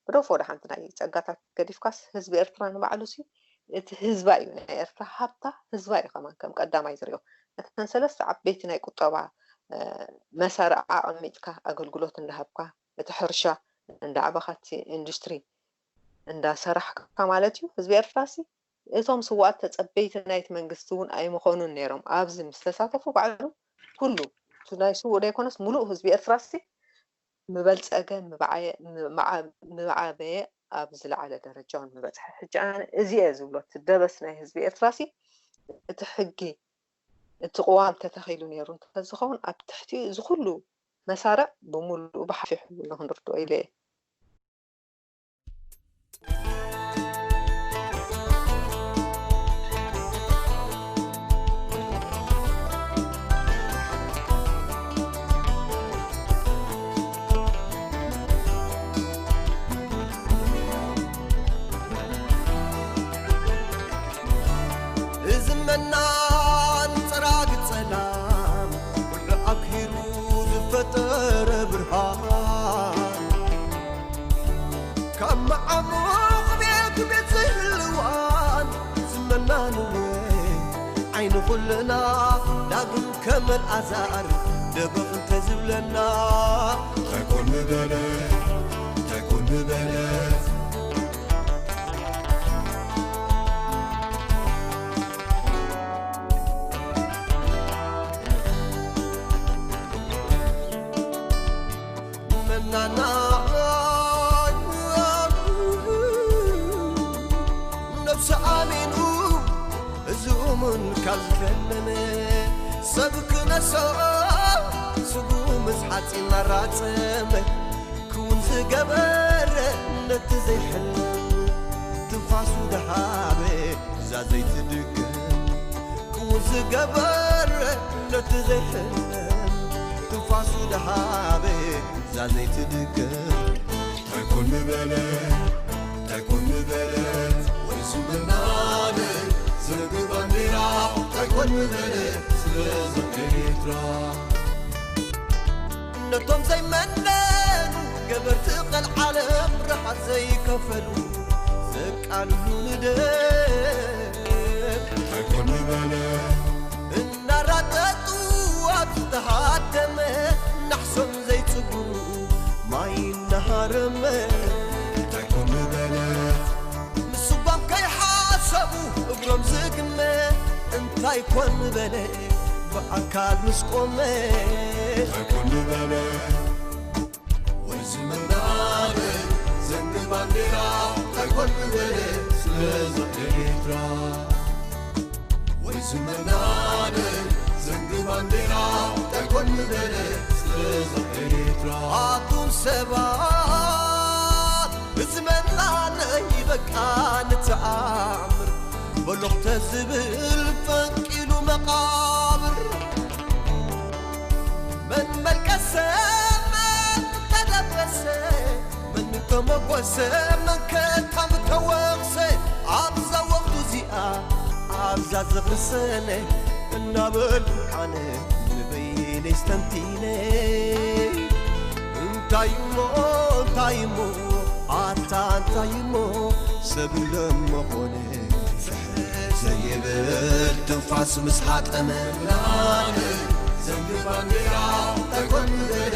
ብደፎ ወደ ሓንቲ ናይ ጸጋታት ገዲፍካስ ህዝቢ ኤርትራ ንባዕሉ ሲ እቲ ህዝባ እዩ፣ ናይ ኤርትራ ሃብታ ህዝባ እዩ። ከማን ከም ቀዳማይ ዝሪኦ፣ እተን ሰለስተ ዓበይቲ ናይ ቁጠባ መሳርዕ ኣቐሚጥካ፣ ኣገልግሎት እንዳሃብካ፣ እቲ ሕርሻ እንዳዕበኻ፣ እቲ ኢንዱስትሪ እንዳሰራሕካ ማለት እዩ። ህዝቢ ኤርትራ ሲ እቶም ስውኣት ተጸበይቲ ናይቲ መንግስቲ እውን ኣይምኾኑን ነይሮም። ኣብዚ ምስ ተሳተፉ ባዕሉ ኩሉ፣ እቲ ናይ ስውእ ዘይኮነስ ሙሉእ ህዝቢ ኤርትራ ሲ ምበልጸገ፣ ምበዓየ፣ ምበዓበየ፣ ኣብ ዝለዓለ ደረጃ እውን ምበጽሐ። ሕጂ ኣነ እዚ እየ ዝብሎ፣ እቲ ደበስ ናይ ህዝቢ ኤርትራ ሲ እቲ ሕጊ፣ እቲ ቅዋም ተተኺሉ ነይሩ እንተዝኸውን፣ ኣብ ትሕቲ እዚ ኩሉ መሳርዕ ብምሉኡ ብሓፊሑ ንኽንርድኦ ኢለ እየ። እዚ መናን ጸራግ ጸላም፣ ኩሉ ኣክሂሉ ዝፈጠረ ብርሃን፣ ካብ መዓሙቕ ቤት ቤት ዝህልዋን፣ እዚ መናን እውን ዓይኒ ኩልና ዳግም ከም ኣልኣዛር ደበኽ እንተዝብለና። እንታይ ኮን ምበለ፣ እንታይ ኮን ምበለ። መናና ነብሲ ኣሚኑ እዚ እሙን ካብ ዝፈለመ፣ ሰብ ክነሶ ስጉ ምስ ሓጺን እናራጸመ፣ ክውን ዝገበረ ነቲ ዘይሕለም፣ ትንፋሱ ደሃበ እዛ ዘይትድገም። ክውን ዝገበረ ነቲ ዘይሕለም፣ ትንፋሱ ደሃበ እዛ ዘይትድገም። እንታይ ኮን ምበለ፣ እንታይ ኮን ምበለ፣ ወይስ ምናለ ዘንግ ባንዴራ፣ እንታይ ኮን ምበለ፣ ስለ ዘንግ ኤርትራ። ነቶም ዘይመነኑ ገበርቲ ቀልዓለም ርሓት ዘይከፈሉ ዘቃልሉ ንደም። እንታይ ኮን ምበለ፣ እናራጠጡ ኣብ ዝተሃደመ ናሕሶም ዘይጽጉ ማይ እናሃረመ። እንታይ ኮን ምበለ፣ ምስጓም ከይሓሰቡ እግሮም ዝግመ እንታይ ኮን ምበለ ብኣካል ምስ ቆመ። እንታይ ኮን ምበለ፣ ወይ ዝምናለ ዘንግ ባንዴራ እንታይ ኮን ምበለ ስለ ዘንግ ኤርትራ። ወይ ዝምናለ ዘንግ ባንዴራ እንታይ ኮን ምበለ ስለ ዘንግ ኤርትራ። ኣቱም ሰባት እዚ መናነይ በቃ ንተኣምር በሎኽ ተዝብል ፈንቂሉ መቓብር። መን መልቀሰ፣ መን ተደበሰ፣ መን ተመጎሰ፣ መን ከ ካብ ተወቕሰ፣ ኣብዛ ወቕቱ እዚኣ ኣብዛ ዝኽሰነ እናበልኩ ኣነ ንበይነይ ስተንቲነ። እንታይ እሞ፣ እንታይ እሞ፣ ኣታ እንታይ እሞ፣ ሰብ ለመኾነ ፍሕ ዘይብል ትንፋስ ምስ ሃጠመ። ምናለ ዘንግ ባንዴራ እንታይ ኮን ምበለ